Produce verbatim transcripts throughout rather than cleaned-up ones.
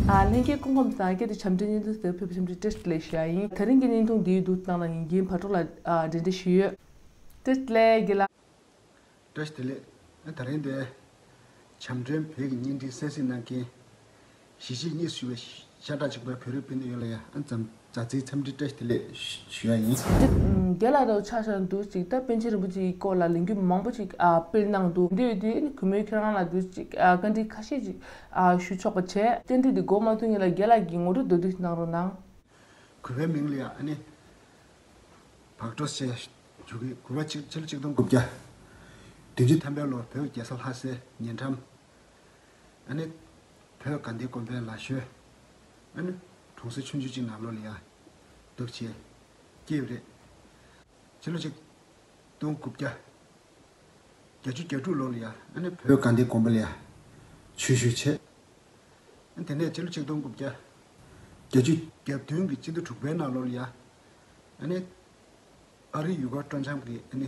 ཨ། ལྷན་རྒྱས་སྐུ་ཁམས་བཟང་། སྐད་དུ་བྱམས་སྒྲོལ་བརྙན་ཐུང་ཟེར་ཕེབས་པའི་འཚམས་འདྲི་བཀྲ་ཤིས་བདེ་ལེགས་ཞུ་ཡ་ཡིན། དེ་རིང་གི་བརྙན་ཐུང་འདིའི་བསྡུ་སྟངས་ལ་ངེད་ཀྱིས་བར་སྤྲོད་ལ་ཨ་འགྲན་བསྡུར་ཞུས་ཡོད། བཀྲ་ཤིས་བདེ་ལེགས་དགེ་ལགས། བཀྲ་ཤིས་བདེ་ལེགས། ཨ། དེ་རིང་འདིར་བྱམས་སྒྲོལ་བོད་ཀྱི་བརྙན་འཕྲིན་གསན་གཟིགས་གནང་མཁན་གཞིས་བྱེས་གཉིས་སུ་ཡོད་པའི་ཤ་ཁྲག་གཅིག་པའི་བོད་རིགས་སྤུན་ཟླ་ཡོངས་ལ་ཡང་ཨ་མཛའ་མཛའ་བརྩེའི་འཚམས་འདྲི་བཀྲ་ཤིས་བདེ་ལེགས་ཞུ་ཡ་ཡིན། དེ་རྒན་ལགས་དང་ཆ་བཞག་ན་འདུག་ཅིག་ད་པཎ་ཆེན་རིན་པོ་ཆེའི་སྐོར་ལ་ལས་འགུལ་མང་པོ་ཅིག་ཨ་སྤེལ་གནང་འདུག་འདི་ཡོད་དུས་ཨ་ནི་གུས་མོས་ཁྱེད་རང་ལ་འདུག་ཅིག་ཨ་བཀའ་འདྲི་ཁ་ཤས་ཅིག་ཨ་ཞུ་ཆོག་པ་བྱས། བཀའ་འདྲི་འདི་འགོ་མ་ཚུགས་སྔོན་ལ་རྒན་ལགས་ཀྱིས་ངོ་སྤྲོད་མདོར་བསྡུས་གནང་རོགས་གནང་། གུས་པའི་མིང་ལ་ཡང་ཨ་ནི་བག་གྲོ་ཞེས་ཞུ་གི། གུས་པ་གཅིག་ཕྱི་ལོ་ཆིག་སྟོང་དགུ་བརྒྱ་བདུན་ཅུ་ཐམ་པའི་ལོར་བོད་རྒྱལ་ས་ལྷ་སའི་ཉེ་འགྲམ། ཨ་ནི་བོད་དགའ་ལྡན་དགོན་པའི་ལ་ཞོལ། ཨ་ནི་གྲོང་གསེབ་ཆུང་ཆུང་གཅིག་ནང་ལོགས་ལ་ཡང་འདུག་བྱས་སྐྱེས་པ་རེད། ཕྱི་ལོ་ཆིག་སྟོང་དགུ་བརྒྱ་བརྒྱད་ཅུ་གྱ་དྲུག་ལོ་ལ་ཡང་ཨ་ནི་བོད་དགའ་ལྡན་དགོན་པ་ལ་ཡང་ཆོས་ཞུགས་བྱས། དེ་ནས་ཕྱི་ལོ་ཆིག་སྟོང་དགུ་བརྒྱ་བརྒྱད་ཅུ་གྱ་བདུན་གྱི་སྤྱི་ཟླ་དྲུག་པའི་ནང་ལོ་ལ་ཡང་ཨ་ནི་ཨ་རིའི་ཡུལ་སྐོར་སྤྲོ་འཆམ་གྱི་ཨ་ནི་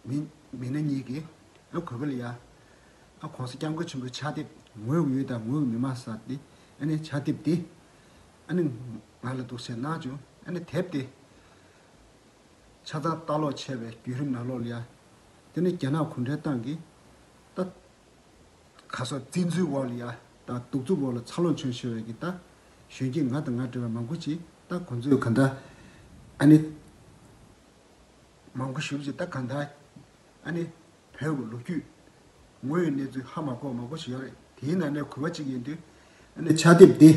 མི་མི་སྣ་གཉིས་ཀྱིས་ཨ་གུས་པ་ལ་ཡང་ཨ་༸གོང་ས་༸སྐྱབས་མགོན་ཆེན་པོའི་ཕྱག་དེབ་ངོས་ཀྱི་ཡུལ་དང་ངོས་ཀྱི་མི་མང་ཟེར་ཏེ་ཨ་ནི་ཕྱག་དེབ་དེ་ཨ་ནི་ང་ལ་འདུག་སེ་གནང་བྱུང་། ཨ་ནི་དེབ་དེ་ཆ་ཚང་ལྟ་ཀློག་བྱས་པའི་བརྒྱུད་རིམ་ནང་ལོགས་ལ་ཡང་དེ་ནི་རྒྱ་ནག་གུང་ཁྲན་ཏང་གིས་ད་ག་སོགས་བཙན་འཛུལ་འོག་ལ་ཡ་དང་གདུག་རྩུབ་འོག་ལ་འཚར་ལོངས་བྱུང་ཞེས་པའི་གི་ད་གཞོན་སྐྱེས་ང་དང་ང་འདྲ་བ་མང་པོ་ཅིག་ད་ཁོང་ཚོས་གང་ལྟར་ཨ་ནི་མང་པོ་ཞེ་པོ་ཅིག་ད་གང་ལྟར་ཨ་ནི་བོད་ཀྱི་ལོ་རྒྱུས་དངོས་ཡོད་གནས་ཚུལ་ཧ་མ་གོ་མང་པོ་ཞིག་ཡོད་རེད། དེའི་ནང་ནས་གུས་པ་ཅིག་ཡིན་དུས་ཨ་ནི་ཕྱག་དེབ་འདི་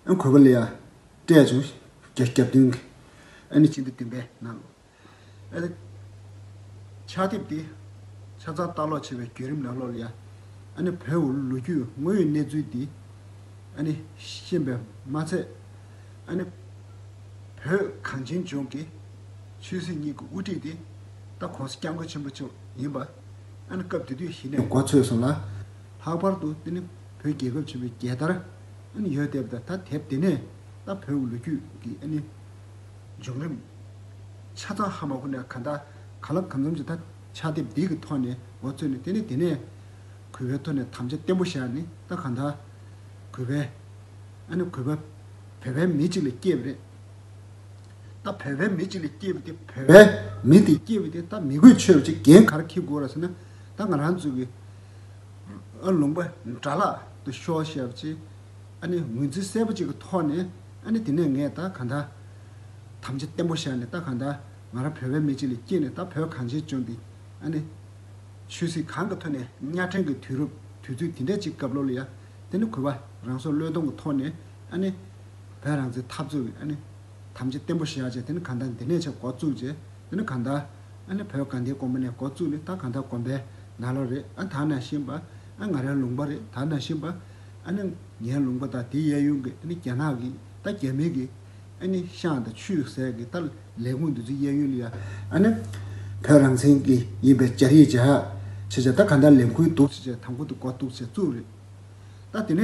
ཨ་གུས་པ་ལ་ཡ་སྤྲད་བྱུང་། རྒྱ་རྒྱ་བདུན་གྱི་ཨ་ནི་ཕྱི་ཟླ་བདུན་པའི་ནང་ལོ། ཨ་ནི་ཕྱག་དེབ་འདི་ཆ་ཚང་ལྟ་ཀློག་བྱས་པའི་བརྒྱུད་རིམ་ནང་ལོགས་ལ་ཡ་ཨ་ནི་བོད་ལོ་རྒྱུས་དངོས་ཡོད་གནས་ཚུལ་འདི་ཨ་ནི་ཤེས་པས་མ་ཚད་ཨ་ནི་བོད་གངས་ཅན་ལྗོངས་ཀྱི་ཆོས་སྲིད་གཉིས་ཀྱི་དབུ་ཁྲིད་དེ་ད་༸གོང་ས་༸སྐྱབས་མགོན་ཆེན་པོ་མཆོག་ཡིན་པ་ཨ་ནི་སྐབས་དེ་དུས་གཞི་ནས་གོ་ཆོད་སོང་ལ། ལྷག་པར་དུ་དེ་ནི་བོད་རྒྱལ་ཁབ་ཆེན་པོའི་རྒྱལ་དར་ཨ་ནི་ཡོད་བསྡད་པ་དང་། ད་དེབ་དེ་ནས་ད་བོད་ཀྱི་ལོ་རྒྱུས་ཀྱི་ཨ་ནི་བྱུང་རིམ་ཆ་ཚང་ཧ་མ་གོ་ནས་གང་ལྟར་གང་ལ་གང་འཚམ་ཅིག་ད་ཕྱག་དེབ་འདི་གི་ཐོག་ནས་འགོ་བཙུགས་ནས་དེ་ནས་དེ་ནས་གུས་པའི་ཐོག་ནས་དམ་བཅའ་བརྟན་པོ་བཞག་ནས་ད་གང་ལྟར་གུས་པའི་ཨ་ནི་གུས་པ་བོད་པའི་མི་གཅིག་ལ་སྐྱེས་པ་རེད། ད་བོད་པའི་མི་གཅིག་ལ་སྐྱེས་པ་དེ་བོད་པའི་མི་དེ་སྐྱེས་པ་དེ་ད་མི་དགོས་ཆོད་པ་ཅིག་འགན་ག་རེ་འཁྱེར་དགོས་རེད་ཟེར་ན། ད་ང་རང་ཚོ་གི་ཨ་ལུང་པ་དགྲ་ལག་ཏུ་ཤོར་བཞག་པ་ཅིག་ཨ་ནི་ངོས་འཛིན་གསལ་པོ་ཅིག་གི་ཐོག་ནས་ཨ་ནི་དེ་ནས་ངས་ད་གང་ལྟར་དམ་བཅའ་བརྟན་པོ་བཞག་ནས། ད་གང་ལྟར་ང་རང་བོད་པའི་མི་གཅིག་ལ་སྐྱེས་ནས་ད་བོད་གངས་ཅན་ལྗོངས་འདི་ཨ་ནི་ཆོས་སྲིད་གང་གི་ཐོག་ནས་གཉའ་ཕྲན་གྱི་དུས་རབས་དུས་ཚོད་དེ་འདྲ་ཅིག་སྐབས་ལོ་ལ་ཡ་དེ་ནི་གུས་པ་རང་སྲོག་བློས་གཏོང་གི་ཐོག་ནས་ཨ་ནི་བོད་རང་བཙན་འཐབ་རྩོད་ཀྱི་ཨ་ནི་དམ་བཅའ་བརྟན་པོ་བཞག་བྱས། དེ་ནི་གང་ལྟར་འདི་ནས་ཆ་འགོ་བཙུགས་བྱས། དེ་ནི་གང་ལྟར་ཨ་ནི་བོད་དགའ་ལྡན་དགོན་པ་ནས་འགོ་བཙུགས་ནས་ད་གང་ལྟར་དགོན་པའི་ནང་ལོགས་རེད། ཨ་ད་ནང་བཞིན་པ་ཨ་ང་རའི་ལུང་པ་རེད། ད་ནང་བཞིན་པ་ཨ་ནི་ངའི་ལུང་པ་དང་དེའི་གཡས་གཡོན་གྱི་ཨ་ནི་རྒྱ་ནག་གི་ད་རྒྱ་མི་གི་ཨ་ནི་ཤང་དང་ཆུས་ཟེར་གི་ད་ལས་ཁུངས་འདི་ཚོའི་གཡས་གཡོན་ལ་ཡ་ཨ་ནི་བོད་རང་བཙན་གྱི་ཡིན་པའི་སྦྱར་ཡིག་བྱ་བྱས་བྱས། ད་གང་ལྟར་ལས་ཁུངས་འདུག་བྱས་བྱས་དང་པོ་དེ་འགོ་འདུག་བྱས་བཙུགས་རེད། ད་དེ་ནས་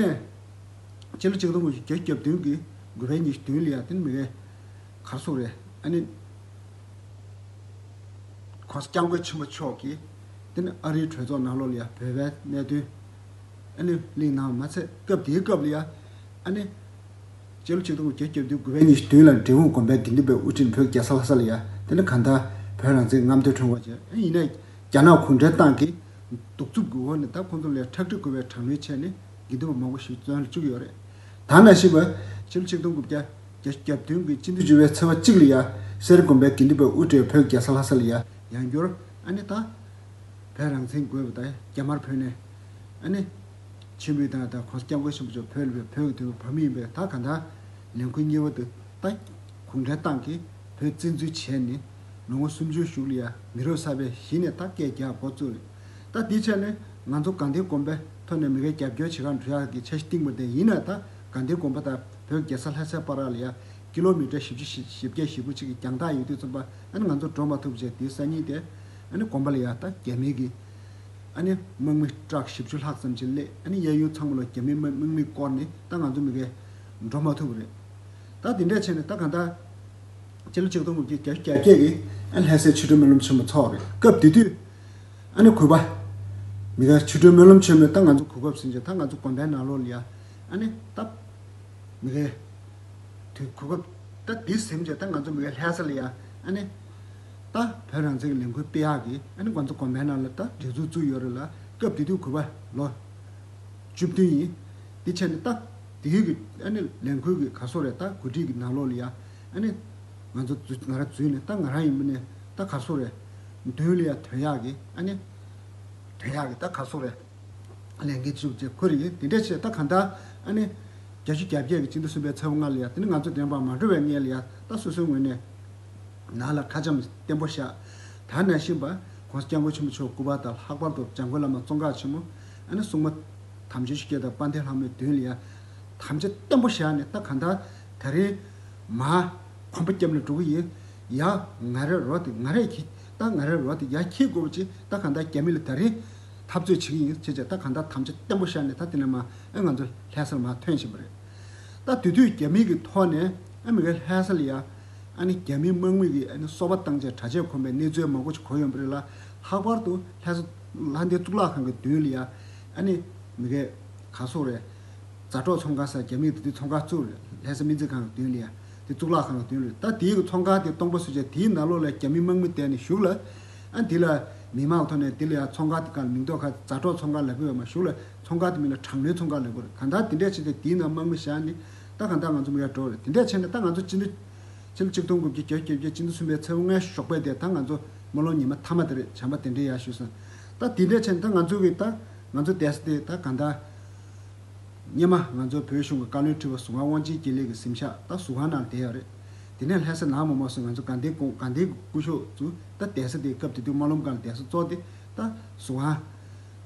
ཕྱི་ལོ་ཆིག་སྟོང་དགུ་བརྒྱ་བརྒྱད་ཅུ་གྱ་བདུན་གྱི་དགུ་པའི་ཉི་ཤུ་བདུན་ལ་ཡ་དེ་ནི་མི་གའི་གར་སོང་རེད། ཨ་ནི་༸གོང་ས་༸སྐྱབས་མགོན་ཆེན་པོ་མཆོག་གིས་དེ་ནི་ཨ་རིའི་གྲོས་ཚོགས་ནང་ལོགས་ལ་ཡ་བོད་པའི་གནད་དོན་ཨ་ནི་གླེང་གནང་བ་མ་ཚད། སྐབས་དེའི་སྐབས་ལ་ཡ་ཨ་ནི་ཕྱི་ལོ་ཆིག་སྟོང་དགུ་བརྒྱ་བརྒྱད་ཅུ་དགུ་པའི་ཉི་ཤུ་བདུན་ལ་འབྲས་སྤུངས་དགོན་པའི་དགེ་འདུན་པའི་དབུ་ཁྲིད་བོད་རྒྱལ་ས་ལྷ་ས་ལ་ཡ་དེ་ནི་གང་ལྟར་བོད་རང་བཙན་རྔམ་སྟོན་ཁྲོམ་སྐོར་བྱས། ཨ་ཡིན་ནའི་རྒྱ་ནག་གུང་ཁྲན་ཏང་གིས་གདུག་རྩུབ་ཀྱི་འོག་ནས་ད་ཁོང་ཚོ་ལ་ཁྲག་དྲི་བསྐུལ་བའི་དྲག་གནོན་བྱས་ནས་དགེ་འདུན་པ་མང་པོ་ཞིག་བཙོན་ལ་བཅུག་ཡོད་རེད། ད་ནང་བཞིན་པ་ཕྱི་ལོ་ཆིག་སྟོང་དགུ་བརྒྱ་བརྒྱད་ཅུ་གྱ་བདུན་གྱི་སྤྱི་ཟླ་བཅུ་པའི་ཚེས་པ་གཅིག་ལ་ཡ་སེ་ར་དགོན་པའི་དགེ་འདུན་པའི་དབུ་ཁྲིད་བོད་རྒྱལ་ས་ལྷ་ས་ལ་ཡ་ཡང་བསྐྱར་ཨ་ནི་ད་བོད་རང་བཙན་དགོས་པ་དང་རྒྱ་དམར་བོད་ནས་ཨ་ནི་ཆེན་པོའི་དང་ད་༸གོང་ས་༸སྐྱབས་མགོན་ཆེན་པོ་མཆོག་བོད་ལ་བོད་ཀྱི་དོན་དུ་བབས་མི་ཡིན་པས། ད་གང་ལྟར་ལས་འགུལ་གཉིས་པ་དེ་ད་གུང་ཁྲན་ཏང་གིས་བོད་བཙན་འཛུལ་བྱས་ནས་ལོ་ངོ་སུམ་ཅུ་གཞུག་ལ་ཡ་མི་རབས་གསར་པས་གཞི་ནས་ད་སྐད་རྒྱག་འགོ་བཙུགས་རེད། ད་དེའི་ཆ་ནས་ང་ཚོ་དགའ་ལྡན་དགོན་པའི་ཐོག་ནས་མི་སྒེར་རྒྱབ་སྐྱོར་བྱེད་གར་འགྲོ་ཡག་གི་འཆར་གཞི་བཏིང་བ་དེ་ཡིན་ན། ད་དགའ་ལྡན་དགོན་པ་དང་བོད་རྒྱལ་ས་ལྷ་སའི་བར་ལ་ཡ་ཀི་ལོ་མི་ཊར་བཞི་བཅུ་ཞེ་བརྒྱད་ཞེ་དགུ་ཅིག་གི་རྒྱང་ཐག་ཡོད་དུས་ཙམ་པ་ཨ་ནི་ང་ཚོ་འགྲོ་མ་ཐུབ་བྱས། དེའི་སང་ཉིན་དེ་ཨ་ནི་དགོན་པ་ལ་ཡ་ད་རྒྱ་མི་གི་ཨ་ནི་དམག་མི་ཊྲག་བཞི་བཅུ་ལྷག་ཙམ་ཅིག་སླེབས། ཨ་ནི་གཡས་གཡོན་ཚང་མ་ལ་རྒྱ་མིའི་དམག་དམག་མིས་བསྐོར་ནས་ད་ང་ཚོ་མི་སྒེར་འགྲོ་མ་ཐུབ་པ་རེད། ད་དེ་འདྲས་བྱས་ནས་ད་གང་ལྟར་ཕྱི་ལོ་ཆིག་སྟོང་དགུ་བརྒྱ་བརྒྱད་ཅུ་གྱ་བརྒྱད་ཀྱི་ཨ་ལྷ་སའི་ཆོ་འཕྲུལ་སྨོན་ལམ་ཆེན་མོ་ཚོགས་རེད། སྐབས་དེ་དུས་ཨ་ནི་གུས་པ་མི་སྒེར་ཆོ་འཕྲུལ་སྨོན་ལམ་ཆེན་མོས་ད་ང་ཚོ་གོ་སྐབས་ཟིན་བྱས་ད་ང་ཚོ་དགོན་པའི་ནང་ལོགས་ལ་ཡ་ཨ་ནི་ད་ མི་རེད། དུས་གོ་སྐབས་ད་འདི་ཟིན་བྱས་ད་ང་ཚོ་མི་རེད་ལྷ་ས་ལ་ཡ་ཨ་ནི། ད་བོད་རང་བཙན་གྱི་ལས་འགུལ་སྤེལ་ཡག་གི་ཨ་ནི་ང་ཚོ་གོང་མའི་ནང་ལ་ད་སྒྲིག་འཛུགས་བཙུགས་ཡོད་རེད་ལ་སྐབས་དེ་དུས་གུས་པ་ལོ་བཅུ་བདུན་ཡིན། འདི་བྱས་ནས་ད་དེའི་གི་ཨ་ནི་ལས་འགུལ་གྱི་ག་སོ་རེད་ད་གོ་སྒྲིག་གི་ནང་ལོགས་ལ་ཡ་ཨ་ནི་ང་ཚོ་འཛུལ་ང་རང་འཛུལ་ནས་ད་ང་རང་ཡིན་པ་ནས་ད་ག་སོ་རེད་མདུན་ལ་ཡ་ཐོན་ཡག་གི་ཨ་ནི་ཐོན་ཡག་གི་ད་ག་སོ་རེད། ལས་འགན་ཅིག་ཅིག་ཁུར་ཡིན། དེ་འདྲ་བྱས་ད་གང་ལྟར་ཨ་ནི་བརྒྱད་ཅུ་གྱ་བརྒྱད་ཀྱི་སྤྱི་ཟླ་གསུམ་པའི་ཚེས་པ་ལྔ་ལ་ཡ་དེ་ནི་ང་ཚོ་བདེན་པ་མ་འགྲོ་བའི་སྔོན་ལ་ཡ་ད་སོ་སོའི་ངོས་ནས་ནང་ལ་ཁ་འཆམ་བརྟན་པོ་བཞག་ད་ནང་བཞིན་པ་༸གོང་ས་༸སྐྱབས་མགོན་ཆེན་པོ་མཆོག་སྐུ་པར་དང་ལྷག་པར་དུ་འཇམ་མགོན་བླ་མ་ཙོང་ཁ་པ་ཆེན་པོ་ཨ་ནི་སྲུང་མ་དམ་ཆོས་ཀྱི་སྐད་དང་དཔལ་ལྡན་ལྷ་མོའི་མདུན་ལ་ཡ་དམ་བཅའ་བརྟན་པོ་བཞག་ནས་ད་གང་ལྟར་ད་རེས་མ་གོམ་པ་བརྒྱབ་ནས་འགྲོ་གི་ཡིན། ཡ་ང་རའི་རོ་དེ་ང་རས་འཁྱེར། ད་ང་རའི་རོ་དེ་ཡ་འཁྱེར་དགོས་པ་ཅིག་ད་གང་ལྟར་རྒྱ་མི་ལ་ད་རེས་འཐབ་རྩོད་བྱེད་ཀྱི་ཡིན་ཟེར་བྱས་ད་གང་ལྟར་དམ་བཅའ་བརྟན་པོ་བཞག་ནས་ད་དེ་ནས་མ་ཨེ་ང་ཚོ་ལྷ་སར་མར་ཐོན་བཞིན་པ་རེད། ད་དེ་དུས་རྒྱ་མི་གི་ཐོག་ནས་ཨ་མི་རི་ཀའི་ལྷ་ས་ལ་ཡ་ཨ་ནི་རྒྱ་མིའི་དམག་མི་གིས་ཨ་ནི་སོ་པ་བཏང་བྱས་གྲྭ་ཆས་གོན་པའི་གནས་ཚུལ་མང་པོ་ཞིག་གོ་ཡོང་པ་རེད་ལ། ལྷག་པར་དུ་ལྷ་ས་ལྷ་ལྡན་གཙུག་ལག་ཁང་གི་མདུན་ལ་ཡ་ཨ་ནི་མི་རིགས་ག་སོག་རེད། མཛའ་གྲོགས་ཚོང་ཁང་ཟེར་རྒྱ་མིས་དེ་དུས་ཚོང་ཁང་བཙུགས་རེད། ལྷ་ས་སྨན་རྩིས་ཁང་གི་མདུན་ལ་ཡ། དེ་གཙུག་ལག་ཁང་གི་མདུན་ལ་ད་དེའི་གི་ཚོང་ཁང་དེ་སྟོང་པ་བཟོས་བྱས་དེའི་ནང་ལོགས་ལ་རྒྱ་མི་དམག་མི་བསྡད་ནས་བཞུགས་ལ། ཨ་འདི་ལ་མི་མང་ཐོག་ནས་འདི་ལ་ཡ་ཚོང་ཁང་དེ་ག་ལ་མིང་འདོགས་ཁ་མཛའ་གྲོགས་ཚོང་ཁང་ལབ་གི་ཡོད་མ་བཞུགས་ལ་ཚོང་ཁང་དེ་མིང་ལ་དྲག་གནོན་ཚོང་ཁང་ལབ་དགོས་རེད། གང་ལྟར་དེ་འདྲས་བྱས་ཏེ་དེའི་ནང་དམག་མི་བཞག་ནས་ད་གང་ལྟར་ང་ཚོ་མི་ཡ་འགྲོ་རེད། དེ་འདྲས་བྱས་ནས་ད་ང་ཚོ་སྤྱི་འདི་ཕྱི་ལོ་ཆིག་སྟོང་དགུ་བརྒྱ་བརྒྱད་ཅུ་གྱ་བརྒྱད་སྤྱི་ཟླ་གསུམ་པའི་ཚེས་པ་ལྔའི་ཞོགས་པའི་དེ་ད་ང་ཚོ་སྨོན་ལམ་ཉི་མ་མཐའ་མ་དེ་རེད། བྱམས་པ་དེ་འདྲའི་ཡར་ཞུས་སོང་། ད་དེ་འདྲས་བྱས་ད་ང་ཚོ་གི་ད་ང་ཚོ་བསྡད་ས་དེ་ད་གང་ལྟར་སྔོན་མ་ང་ཚོ་བོད་གཞུང་གི་བཀའ་བློན་ཁྲི་པ་ཟུར་པ་དབང་ཆེན་དགེ་ལེགས་ཀྱི་གཟིམ་ཤག་ད་ཟུར་ཁང་ནང་བསྡད་ཡོད་རེད། དེ་ནས་ལྷ་ས་ནང་མོ་མོ་སོང་ང་ཚོ་དགའ་ལྡན་དགོན་དགའ་ལྡན་སྐུ་ཞབས་ཚོ་ད་བསྡད་ས་དེ་སྐབས་དེ་དུས་སྨོན་ལམ་སྒང་ལ་བསྡད་ས་གཙོ་དེ་ད་ཟུར་ཁང་།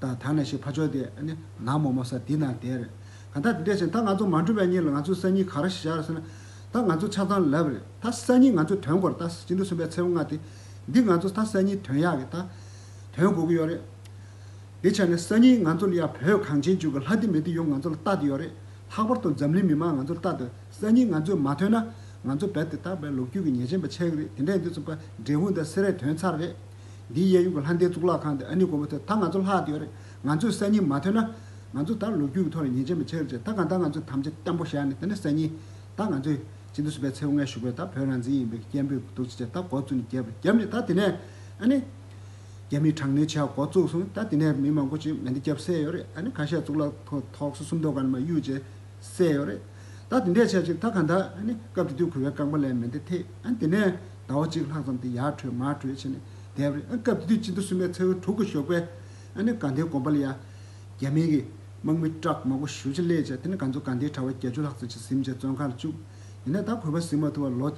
ད་ད་ནང་བཞིན་ཕར་ཕྱོགས་དེ་ཨ་ནི་ནང་མོ་མོ་ས་དེ་ནང་བསྡད་རེད། གང་ལྟར་དེ་འདྲས་བྱས་ད་ང་ཚོ་མ་འགྲོ་བའི་སྔོན་ལ་ང་ཚོ་སང་ཉིན་ག་རེ་བཞག་རེད་ཟེར་ན། ད་ང་ཚོ་ཆ་ཚང་ལབ་རེད། ད་སང་ཉིན་ང་ཚོ་ཐོན་དགོས་རེད། ད་སྤྱི་ཟླ་གསུམ་པའི་ཚེས་པ་ལྔ་དེ་འདི་ང་ཚོ་ད་སང་ཉིན་ཐོན་ཡག་གི་ད་ཐོན་དགོས་ཀྱི་ཡོད་རེད། དེ་བྱས་ནས་སང་ཉིན་ང་ཚོ་ལ་ཡ་བོད་གངས་ཅན་ལྗོངས་ཀྱི་ལྷ་སྡེ་མི་སྡེ་ཡོངས་ང་ཚོ་ལ་ལྟ་དེ་ཡོད་རེད། ལྷག་པར་དུ་འཛམ་གླིང་མི་མང་ང་ཚོ་ལ་ལྟ་དེ་སང་ཉིན་ང་ཚོས་མ་ཐོན་ན་ང་ཚོ་རྦད་དེ་ད་རྦད་ལོ་རྒྱུས་ཀྱི་ཉེས་ཅན་པ་ཆགས་ཀྱི་རེད། དེ་འདྲ་ཡིན་དུས་ཙམ་པ་འབྲས་སྤུངས་དང་སེ་ར་ཐོན་ཚར་རེད། འདིའི་གཡས་གཡོན་གྱི་ལྷ་ལྡན་གཙུག་ལག་ཁང་དེ་ཨ་ནི་དགོན་པ་དེ་ད་ང་ཚོ་ལྷག་དེ་ཡོད་རེད། ང་ཚོས་སང་ཉིན་མ་ཐོན་ན་ང་ཚོ་ད་ལོ་རྒྱུས་ཀྱི་ཐོག་ལ་ཉེས་ཅན་པ་ཆགས་ཀྱི་རེད། ད་གང་ལྟར་ང་ཚོས་དམ་བཅའ་བརྟན་པོ་བཞག་ནས་དེ་ནས་སང་ཉིན་ད་ང་ཚོས་སྤྱི་ཟླ་གསུམ་པའི་ཚེས་པ་ལྔ་ཞུགས་པའི་ད་བོད་རང་བཙན་ཡིན་པའི་སྐད་འབོད་འདུག་ཅེས་ད་འགོ་བཙུགས་ནས་བརྒྱབ་རེད། བརྒྱབ་ནས་ད་དེ་ནས་ཨ་ནི། རྒྱ་མིས་དྲག་གནོན་བྱེད་འགོ་བཙུགས་སོང་། ད་དེ་ནས་མི་མང་པོ་ཅིག་མེ་མདའ་བརྒྱབ་བསད་ཡོད་རེད། ཨ་ནི་ཁ་ཤས་གཙུག་ལག་ཐོག་ཐོག་སོ་སུམ་མདོ་སྒང་ནས་མར་གཡུགས་བྱས་བསད་ཡོད་རེད། ད་དེ་འདྲས་བྱས་ཅིག་ད་ག་འདྲ་ཨ་ནི་སྐབས་དེ་དུས་གུས་པའི་རྐང་པ་ལ་མེ་མདའ་ཐེབས། ཨ་ནི་དེ་ནས་ཟླ་བ་གཅིག་ལྷག་ཙམ་དེ་ཡར་བྲོས་མར་བྲོས་བྱས་ནས་བསྡད་པ་རེད། ཨ་སྐབས་དེ་དུས་སྤྱི་ཟླ་གསུམ་པའི་ཚེས་པ་དྲུག་གི་ཞོགས་པའི་ཨ་ནི་དགའ་ལྡན་དགོན་པ་ལ་ཡ་རྒྱ་མིའི་གི་དམག་མི་ཊག་མང་པོ་ཞེ་པོ་ཅིག་སླེབས་བྱས་དེ་ནི་ང་ཚོ་དགའ་ལྡན་གྲྭ་པ་བརྒྱད་ཅུ་ལྷག་ཙམ་ཅིག་གཟིམ་བྱས་བཙོན་ཁང་ལ་བཅུག་ཡིན་ན་ད་གུས་པ་གཟིམ་མ་ཐུབ་པར་ལོ་ག་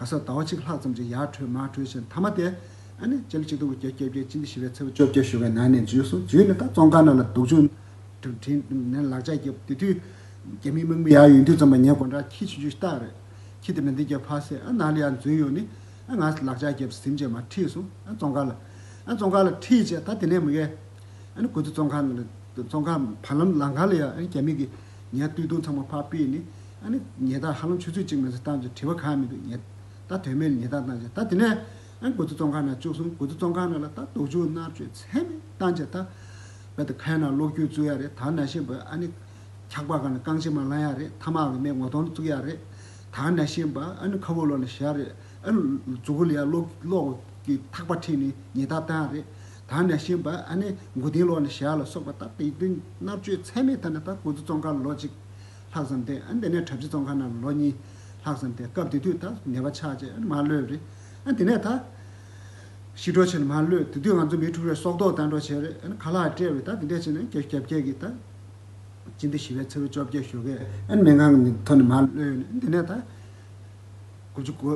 ས་ཟླ་བ་གཅིག་ལྷག་ཙམ་ཅིག་ཡར་བྲོས་མར་བྲོས་བྱས་མཐའ་མ་དེ་ཨ་ནི་སྤྱི་ལོ་ཆིག་སྟོང་དགུ་བརྒྱ་བརྒྱད་ཅུ་གྱ་བརྒྱད་སྤྱི་ཟླ་བཞི་པའི་ཚེས་པ་བཅོ་བརྒྱད་ཞོགས་པའི་ནང་ནས་འཛུལ་སོང་། འཛུལ་ནས་ད་བཙོན་ཁང་ནང་ལ་སྡུག་སྦྱོང་དྲིན་ནས་ལག་ཆ་བརྒྱབ། དེ་དུས་རྒྱ་མིའི་དམག་མི་ཡར་ཡོང་དུས་ཙམ་པ་ངའི་སྒོ་འགྲམ་ཁྱི་ཆུང་ཆུང་ཞིག་བཏགས་རེད། ཁྱི་དེ་མེ་མདའ་བརྒྱབ་ཕར་བསད། ཨ་ནང་ལ་ཡར་འཛུལ་ཡོང་ནི་ཨ་ང་ལག་ཆ་བརྒྱབ་གཟིམ་བྱས་མར་ཁྲིད་སོང་། ཨ་བཙོན་ཁང་ལ་ཨ་བཙོན་ཁང་ལ་ཁྲིད་བྱས་ད་དེ་ནས་མི་གས། ཨ་ནི་འགོ་འཛུགས་བཙོན་ཁང་ནང་ལ་བཙོན་ཁང་བར་ལམ་ལམ་ཁ་ལ་ཡ་ཨ་ནི་རྒྱ་མི་གིས་ངའི་སྟོད་ཐུང་ཚང་མ་ཕར་ཕུད་ནས་ཨ་ནི་ཉལ་ཐ་ཧ་ལམ་ཆུ་ཚོད་གཅིག་མ་ཟིན་བཏང་བྱས་དྲི་བ་གང་ཡང་མི་འདུག་ཉལ་ད་དོན་མེད་ལ་ཉལ་ཐ་བཏང་བྱས་ད་དེ་ནས་ཨ་ནི་འགོ་འཛུགས་བཙོན་ཁང་ནང་བཅུག་སོང་། འགོ་འཛུགས་བཙོན་ཁང་ནང་ལ་ད་སྡུག་སྦྱོང་མནར་གཅོད་ཚད་མེད་བཏང་བྱས་ད་རྦད་དེ་ཁའི་ནང་གློག་སྒྱུར་བཙུགས་ཡ་རེད། ད་ནང་བཞིན་པ་ཨ་ནི་འཁྱག་པ་སྒང་ལ་རྐང་རྗེས་མར་ལངས་ཡ་རེད། ཐ་མག་གི་མེ་ངོ་གདོང་ལ་བཙུགས་ཡ་རེད། ད་ནང་བཞིན་པ་ཨ་ནི་ཁ་སྦུབ་ལོག་ནས་བཞག་རེད། ཨ་ནི་མཛུ་གུ་ལ་ཡ་གློག་གློག་གི་ཐག་པ་ཁྲིད་ནས་ཉལ་ཐ་བཏང་རེད། ད་ནང་བཞིན་པ་ཨ་ནི་མགོ་རྟིང་སློག་ནས་བཞག་ལ་སོགས་པ་ད་དེ་དུས་མནར་གཅོད་ཚད་མེད་ད་ནི་ད་འགོ་འཛུགས་བཙོན་ཁང་ལོ་གཅིག་ལྷག་ཙམ་བསྡད། ཨ་ནི་དེ་ནས་གྲྭ་བཞི་བཙོན་ཁང་ནང་ལོ་གཉིས་ལྷག་ཙམ་བསྡད། སྐབས་དེ་དུས་ད་ནད་པ་ཆགས་བྱས་ཨ་ནི་མར་གློད་རེད། ཨ་ནི་དེ་ནས་ད་ཕྱི་དྲོ་ཆེ་ལ་མར་གློད། དེ་དུས་ང་ཚོ་མི་ཕྲུག་རེ་སྲོག་ཐོག་བཏང་འགྲོ་བྱས་རེད། ཨ་ནི་ཁ་ལག་སྤྲད་རེད། ད་དེ་འདྲས་བྱས་ནས་རྒྱ་རྒྱ་བརྒྱད་ཀྱི་ད་སྤྱི་ཟླ་བཞི་པའི་ཚེས་པ་བཅོ་བརྒྱད་ཞོགས་ཀས་ཨ་ནི་སྨན་ཁང་གི་ཐོག་ནས་མར་གློད་ནས་དེ་ནས་ད། དགུ་བཅུ་གོ་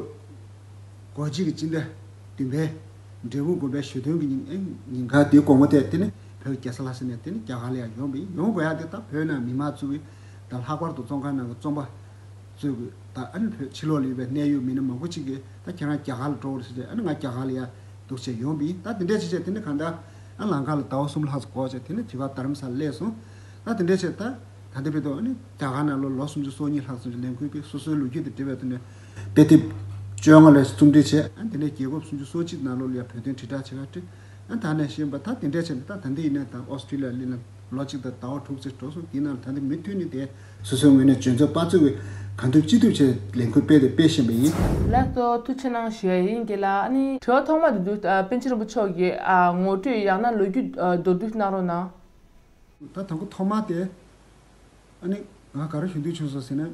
གོ་གཅིག་གི་སྤྱི་ཟླ་བདུན་པའི་འབྲས་སྤུངས་དགོན་པའི་ཞོ་སྟོན་གྱི་ཉིན་ཨེ་ཉིན་གང་དེའི་དགོང་མོ་དེ་དེ་ནི་བོད་རྒྱལ་ས་ལྷ་ས་ནས་དེ་ནི་རྒྱ་གར་ལ་ཡང་ཡོང་བ་ཡིན། ཡོང་དགོས་ཡག་དེ་ད་བོད་ནང་མི་མང་བཙུགས་ཀྱི་ད་ལྷག་པར་དུ་བཙོན་ཁང་ནང་གི་བཙོན་པ་བཙུགས་ཀྱི་ད་ཨ་ནི་བོད་ཕྱི་ལོགས་ལ་ཡོད་པའི་གནད་ཡོད་མི་སྣ་མང་པོ་ཅིག་གིས་ད་ཁྱེད་རང་རྒྱ་གར་ལ་འགྲོ་དགོས་རེད་ཟེར་ཏེ་ཨ་ནི་ང་རྒྱ་གར་ལ་ཡང་འདུག་བྱས་ཡོང་བ་ཡིན། ད་དེ་འདྲས་བྱས་བྱས་དེ་ནི་གང་ལྟར་ཨ་ལམ་ཁ་ལ་ཟླ་བ་གསུམ་ལྷག་ཙམ་འགོར་བྱས་དེ་ནི་དེ་ག་རྡ་རམ་ས་ལ་སླེབས་སོང་། ད་དེ་འདྲས་བྱས་ད། ད་ལྟ་བར་དུ་ཨ་ནི་རྒྱ་གར་ནང་ལོ་ལོ་སུམ་ཅུ་སོ་གཉིས་ལྷག་ཙམ་ཞིག་ལས་འགུལ་སྤེལ། སོ་སོའི་ལོ་རྒྱུས་དང་འབྲེལ་བའི་ཐོག་ནས་དཔེ་དེབ་བཅོ་ལྔ་ལ་རྩོམ་སྒྲིག་བྱས། ཨ་དེ་ནས་རྒྱལ་ཁབ་སུམ་ཅུ་སོ་གཅིག་ནང་ལོགས་ལ་ཡང་བོད་དོན་དྲིལ་བསྒྲགས་བྱེད་ག་བྲིས། ཨ་ད་ནས་བཞིན་པ་ད་དེ་འདྲས་བྱས་ནས་ད་ད་འདི་ཡིན་ནས་ད་ཨོ་སི་ཀྲི་ལི་ཡ་གླིང་ལ་ ལོ་གཅིག་དང་ཟླ་བ་དྲུག་ཙམ་འགྲོ་སོང་། དེའི་ནང་ད་ལྟ་མུ་མཐུད་ནས་དེ་སོ་སོའི་ངོས་ནས་འཇོན་ཚོད་དཔག་ཚོད་ཀྱིས་གང་ཐུབ་ཅི་ཐུབ་བྱས་ལས་འགུལ་སྤེལ་དང་སྤེལ་བཞིན་པ་ཡིན། ལགས་སོ། ཐུགས་རྗེ་གནང་ཞུ་ཡ་ཡིན། རྒན་ལགས། ཨ་ནི་དྲི་བ་ཐོག་མ་དེ་དུས་ཨ་པཎ་ཆེན་རིན་པོ་ཆེ་མཆོག་གི་ཨ་ངོ་སྤྲོད་ཡང་ན་ལོ་རྒྱུས་ཨ་མདོར་བསྡུས་གནང་རོགས་གནང་། ད་དང་པོ་ཐོག་མ་དེ། ཨ་ནི་ང་ག་རེ་ཞུ་འདོད་བྱུང་སོང་ཟེར་ན།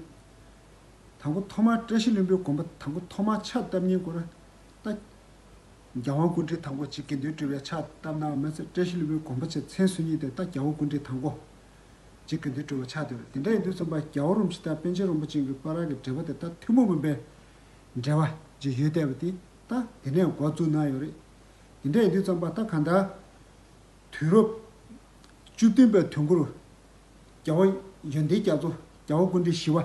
དང་པོ་ཐོག་མར་བཀྲ་ཤིས་ལྷུན་པོའི་དགོན་པ་དང་པོ་ཐོག་མར་ཕྱག་བཏབ་ཉིན་སྐོར་ད། རྒྱལ་དབང་སྐུ་ཕྲེང་དང་པོ་གཅིག་དགེ་འདུན་གྲུབ་པས་ཕྱག་བཏབ་གནང་བ་མ་ཟད། བཀྲ་ཤིས་ལྷུན་པོའི་དགོན་པ་ཆེ་མཚན་གསོལ་ཉིན་དེ་ད་རྒྱལ་བ་སྐུ་ཕྲེང་དང་པོ་གཅིག་དགེ་འདུན་གྲུབ་པ་ཕྱག་བཏབ་པ་དེ་འདྲ་ཡིན་དུས་ཙམ་པ། རྒྱལ་བ་རིན་པོ་ཆེ་དང་པཎ་ཆེན་རིན་པོ་ཆེ་གི་བར་གྱི་འབྲེལ་བ་དེ་ད་ཐུན་མོང་མིན་པའི་འབྲེལ་བ་ཅིག་ཡོད་བསྡད་པ་དེ་ད་དེ་ནས་འགོ་བཙུགས་གནང་ཡོད་རེད། དེ་འདྲ་ཡིན་དུས་ཙམ་པ་ད་གང་ལྟར། དུས་རབས་བཅུ་བདུན་པའི་དུས་འགོར། རྒྱལ་བ་ཡོན་ཏན་རྒྱ་མཚོ། རྒྱལ་བ་སྐུ་ཕྲེང་བཞི་པ་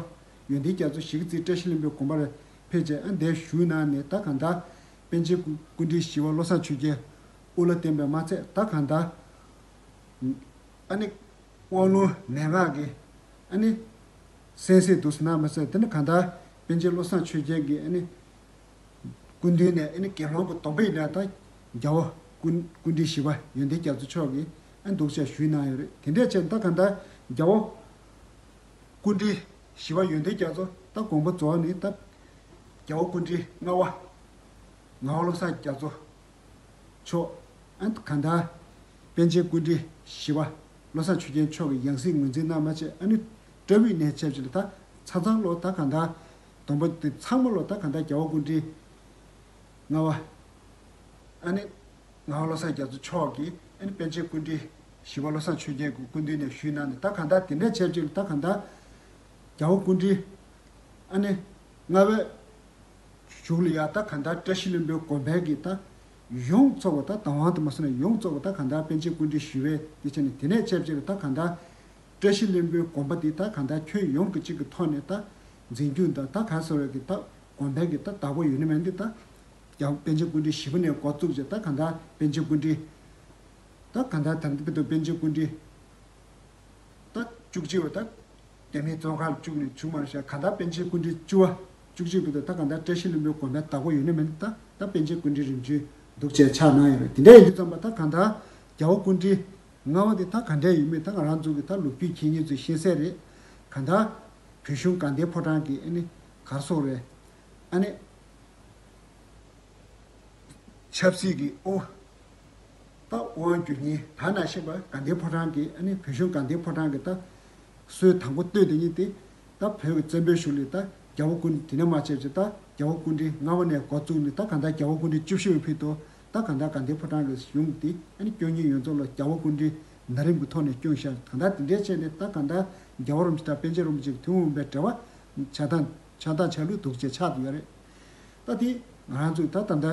ཡོན་ཏན་རྒྱ་མཚོ་གཞིས་ཀ་རྩེའི་བཀྲ་ཤིས་ལྷུན་པོའི་དགོན་པར་ཕེབས་རྗེས་ཨ་འདིར་བཞུགས་གནང་ནས། ད་གང་ལྟར་པཎ་ཆེན་སྐུ་ཕྲེང་བཞི་པ་བློ་བཟང་ཆོས་རྒྱན་དབུ་བླ་བསྟེན་པས་མ་ཚད། ད་གང་ལྟར་ཨ་ནི་དབང་ལུང་མན་ངག་གི་ཨ་ནི་གསན་གཟིགས་འདུག་སེ་གནང་བ་མ་ཟད། དེ་ནི་གང་ལྟར་པཎ་ཆེན་བློ་བཟང་ཆོས་རྒྱན་གྱི་ཨ་ནི་སྐུ་མདུན་ནས་ཨ་ནི་དགེ་སློང་གི་སྡོམ་པ་ཡིན་ན་ད་རྒྱལ་བ་སྐུ་སྐུ་ཕྲེང་བཞི་པ་ཡོན་ཏན་རྒྱ་མཚོ་མཆོག་གིས་ཨ་ནི་འདུག་སེ་ཞུས་གནང་ཡོད་རེད། དེ་འདྲས་བྱས་ད་གང་ལྟར་རྒྱལ་བ་སྐུ་ཕྲེང་བཞི་པ་ཡོན་ཏན་རྒྱ་མཚོ་ད་དགོངས་པ་རྫོགས་ནས་ད་རྒྱལ་བ་སྐུ་ཕྲེང་ལྔ་པ་ངག་དབང་བློ་བཟང་རྒྱ་མཚོ་མཆོག་ཨ་ནི་གང་ལྟར་པཎ་ཆེན་སྐུ་ཕྲེང་བཞི་པ་བློ་བཟང་ཆོས་རྒྱན་མཆོག་གི་ཡང་སྲིད་ངོས་འཛིན་གནང་མ་བྱས། ཨ་ནི་སྐྲ་བུད་ནས་ཆབས་ཅིག་ལ་ད་ཚང་ཚང་ལོ་ད་གང་ལྟར་སྡོམ་པ་དེ་ཚང་མ་ལོ་ད་གང་ལྟར་རྒྱལ་བ་སྐུ་ཕྲེང་ལྔ་པ་ཨ་ནི་ངག་དབང་བློ་བཟང་རྒྱ་མཚོ་མཆོག་གིས་ཨ་ནི་པཎ་ཆེན་སྐུ་ཕྲེང་བཞི་པ་བློ་བཟང་ཆོས་རྒྱན་གྱི་སྐུ་མདུན་ནས་ཞུས་གནང་ནས། ད་གང་ལྟར་དེ་འདྲས་ཆབས་ཅིག་ལ་ད་གང་ལྟར་རྒྱལ་བ་སྐུ་ཕྲེང་ཨ་ནི་ལྔ་པའི་གཞུག་ལ་ཡ་ད་གང་ལྟར་བཀྲ་ཤིས་ལྷུན་པོའི་དགོན་པའི་གི་ད་ཡོངས་རྫོགས་པ་ད་བདག་དབང་དུ་མ་སོང་ནས་ཡོངས་རྫོགས་པ་ད་གང་ལྟར་པཎ་ཆེན་སྐུ་ཕྲེང་བཞི་པའི་དེ་བྱས་ནས། དེ་ནས་ཆབས་ཅིག་ལ་ད་གང་ལྟར་བཀྲ་ཤིས་ལྷུན་པོའི་དགོན་པ་འདི་ད་གང་ལྟར་ཁྱོན་ཡོངས་ཀྱི་གཅིག་གི་ཐོག་ནས་ད་འཛིན་སྐྱོང་དང་ད་ག་རེ་ཟེར་བའི་གི་ད་དགོན་པའི་གི་ད་བདག་པོ་ཡོད་ནི་མེད་འདི་ད་རྒྱལ་པཎ་ཆེན་སྐུ་ཕྲེང་བཞི་པ་ནས་འགོ་བཙུགས་བྱས། ད་གང་ལྟར་པཎ་ཆེན་སྐུ་ཕྲེང་ད་གང་ལྟར་དམ་པའི་དུ་པཎ་ཆེན་སྐུ་ཕྲེང་ད་བཅུ་གཅིག་པ་ད་དེ་མིན་བཙོན་ཁང་ལ་བཅུག་ནས་བྱུང་མ་རེད་ཤག་གང་ལྟར་པཎ་ཆེན་སྐུ་ཕྲེང་བཅུ་པ་བཅུ་གཅིག་པ་དུ་ད་གང་ལྟར་བཀྲ་ཤིས་ལྷུན་པོའི་དགོན་པའི་བདག་པོ་ཡོད་ནི་མིན། ད་ད་པཎ་ཆེན་སྐུ་ཕྲེང་རིམ་བྱོན་འདུག་བྱས་ཆགས་གནང་ཡོད་རེད། དེ་འདྲ་ཡིན་དུས་ཙམ་པ་ད་གང་ལྟར་རྒྱལ་བ་སྐུ་ཕྲེང་ལྔ་པ་དེ་ད་ག་འདྲ་ཡིན་མིན་ད་ང་རང་ཚོ་གི་ད་ལོ་རྒྱུས་མཁྱེན་མཁན་ཚོས་ཤེས་གསལ་རེད། གང་ལྟར་བོད་གཞུང་དགའ་ལྡན་ཕོ་བྲང་གི་ཨ་ནི་ག་རེ་ཟེར་རེད། ཨ་ནི་ཆབ་སྲིད་ཀྱི་དབུ་ད་དབང་བསྒྱུར་མཁན་ད་ནང་བཞིན་པ་དགའ་ལྡན་ཕོ་བྲང་གི་ཨ་ནི་བོད་གཞུང་དགའ་ལྡན་ཕོ་བྲང་གི་ད་སྲོལ་དང་པོ་བཏོད་དེ་ཉིད་དེ་ད་བོད་ཀྱི་བཙན་པོའི་གཞུང་ལས་ད་རྒྱལ་བ་སྐུ་དེ་ནས་མ་ཆད་ཅིག་ད་རྒྱལ་བ་སྐུ་ཕྲེང་ལྔ་པ་ནས་འགོ་བཙུགས་ནས་ད་གང་ལྟར་རྒྱལ་བ་སྐུ་ཕྲེང་བཅུ་བཞི་པའི་བར་དུ་ད་གང་ལྟར་དགའ་ལྡན་ཕོ་བྲང་གི་གཞུང་དེ་ཨ་ནི་སྐྱོང་མཁན་ཡོངས་རྫོགས་ལ་རྒྱལ་བ་སྐུ་ཕྲེང་ན་རིམ་གྱི་ཐོག་ནས་སྐྱོང་ཤག་གང་ལྟར་དེ་འདྲའི་ཆེད་ནས་ད་གང་ལྟར་རྒྱལ་བ་རིན་པོ་ཆེ་དང་པཎ་ཆེན་རིན་པོ་ཆེ་གི་ཐུན་མོང་མ་ཡིན་པའི་འབྲེལ་བ་ཆགས་སྟངས་ཆགས་སྟངས་ཆགས་ལུགས་འདུག་ཅེས་ཆགས་ཡོད་རེད། ད་དེ་ང་རང་ཚོས་ད་ད་ལྟ་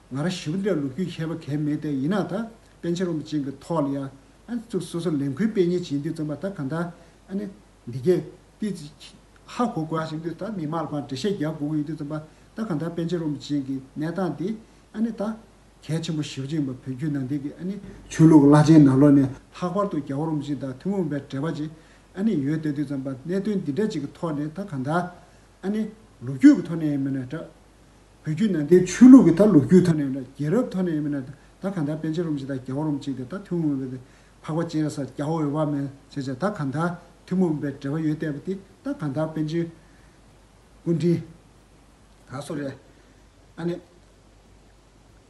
ང་རང་ཞིབ་འདྲ་ལོ་རྒྱུས་མཁས་པ་གལ་མེད་དེ། ཡིན་ན་ད་པཎ་ཆེན་རིན་པོ་ཆེ་གི་ཐོག་ལ་ཡ་ཨ་ནི་ཚུགས་སོ་སོ་ལས་འགུལ་སྤེལ་མཁན་ཅིག་ཡིན་དུས་ཙམ་པ་ད་གང་ལྟར་ཨ་ནི་འདི་གས་ཏི་ཧ་གོ་དགོས་ཡ་ཞིག་འདུག་ད་མི་མང་ལ་ཕར་འགྲེལ་བཤད་རྒྱག་དགོས་ཀྱི་ཡོད་དུས་ཙམ་པ་ད་གང་ལྟར་པཎ་ཆེན་རིན་པོ་ཆེ་གི་གནས་སྟངས་དེ་ཨ་ནི་ད་གལ་ཆེན་པོ་ཞེ་པོ་ཅིག་ཡིན་པ། བོད་བརྒྱུད་ནང་བསྟན་གྱི་ཨ་ནི་ཆོས་ལུགས་བླ་ཆེན་ནང་ལོགས་ནས་ལྷག་པར་དུ་རྒྱལ་བ་རིན་པོ་ཆེ་དང་ཐུན་མོང་མ་ཡིན་པའི་འབྲེལ་བ་ཅིག་ཨ་ནི་ཡོད་བསྡད་དུས་ཙམ་པ་གནད་དོན་འདི་འདྲ་ཅིག་གི་ཐོག་ནས་ད་གང་ལྟར་ཨ་ནི་ལོ་རྒྱུས་ཀྱི་ཐོག་ནས་ཡིན་མིན་ན་འདྲ། བོད་བརྒྱུད་ནང་བསྟན་ཆོས་ལུགས་ཀྱི་ད་ལོ་རྒྱུས་ཐོག་ནས་ཡིན་ན་འདྲ། རྒྱལ་རབས་ཐོག་ནས་ཡིན་མིན་ན་ད་གང་ལྟར་པཎ་ཆེན་རིན་པོ་ཆེ་དང་རྒྱལ་བ་རིན་པོ་ཆེ་དེ་ད་ཐུན་མོང་མ་ཡིན་པའི་འཕགས་པ་སྤྱན་རས་གཟིགས་རྒྱལ་བ་འོད་དཔག་མེད་བྱས་བྱས་ད་གང་ལྟར་ཐུན་མོང་མ་ཡིན་པའི་འབྲེལ་བ་ཡོད་བསྡད་པ་དེ་ད་གང་ལྟར་པཎ་ཆེན་སྐུ་ཕྲེང་ག་སོ་རེད། ཨ་ནི་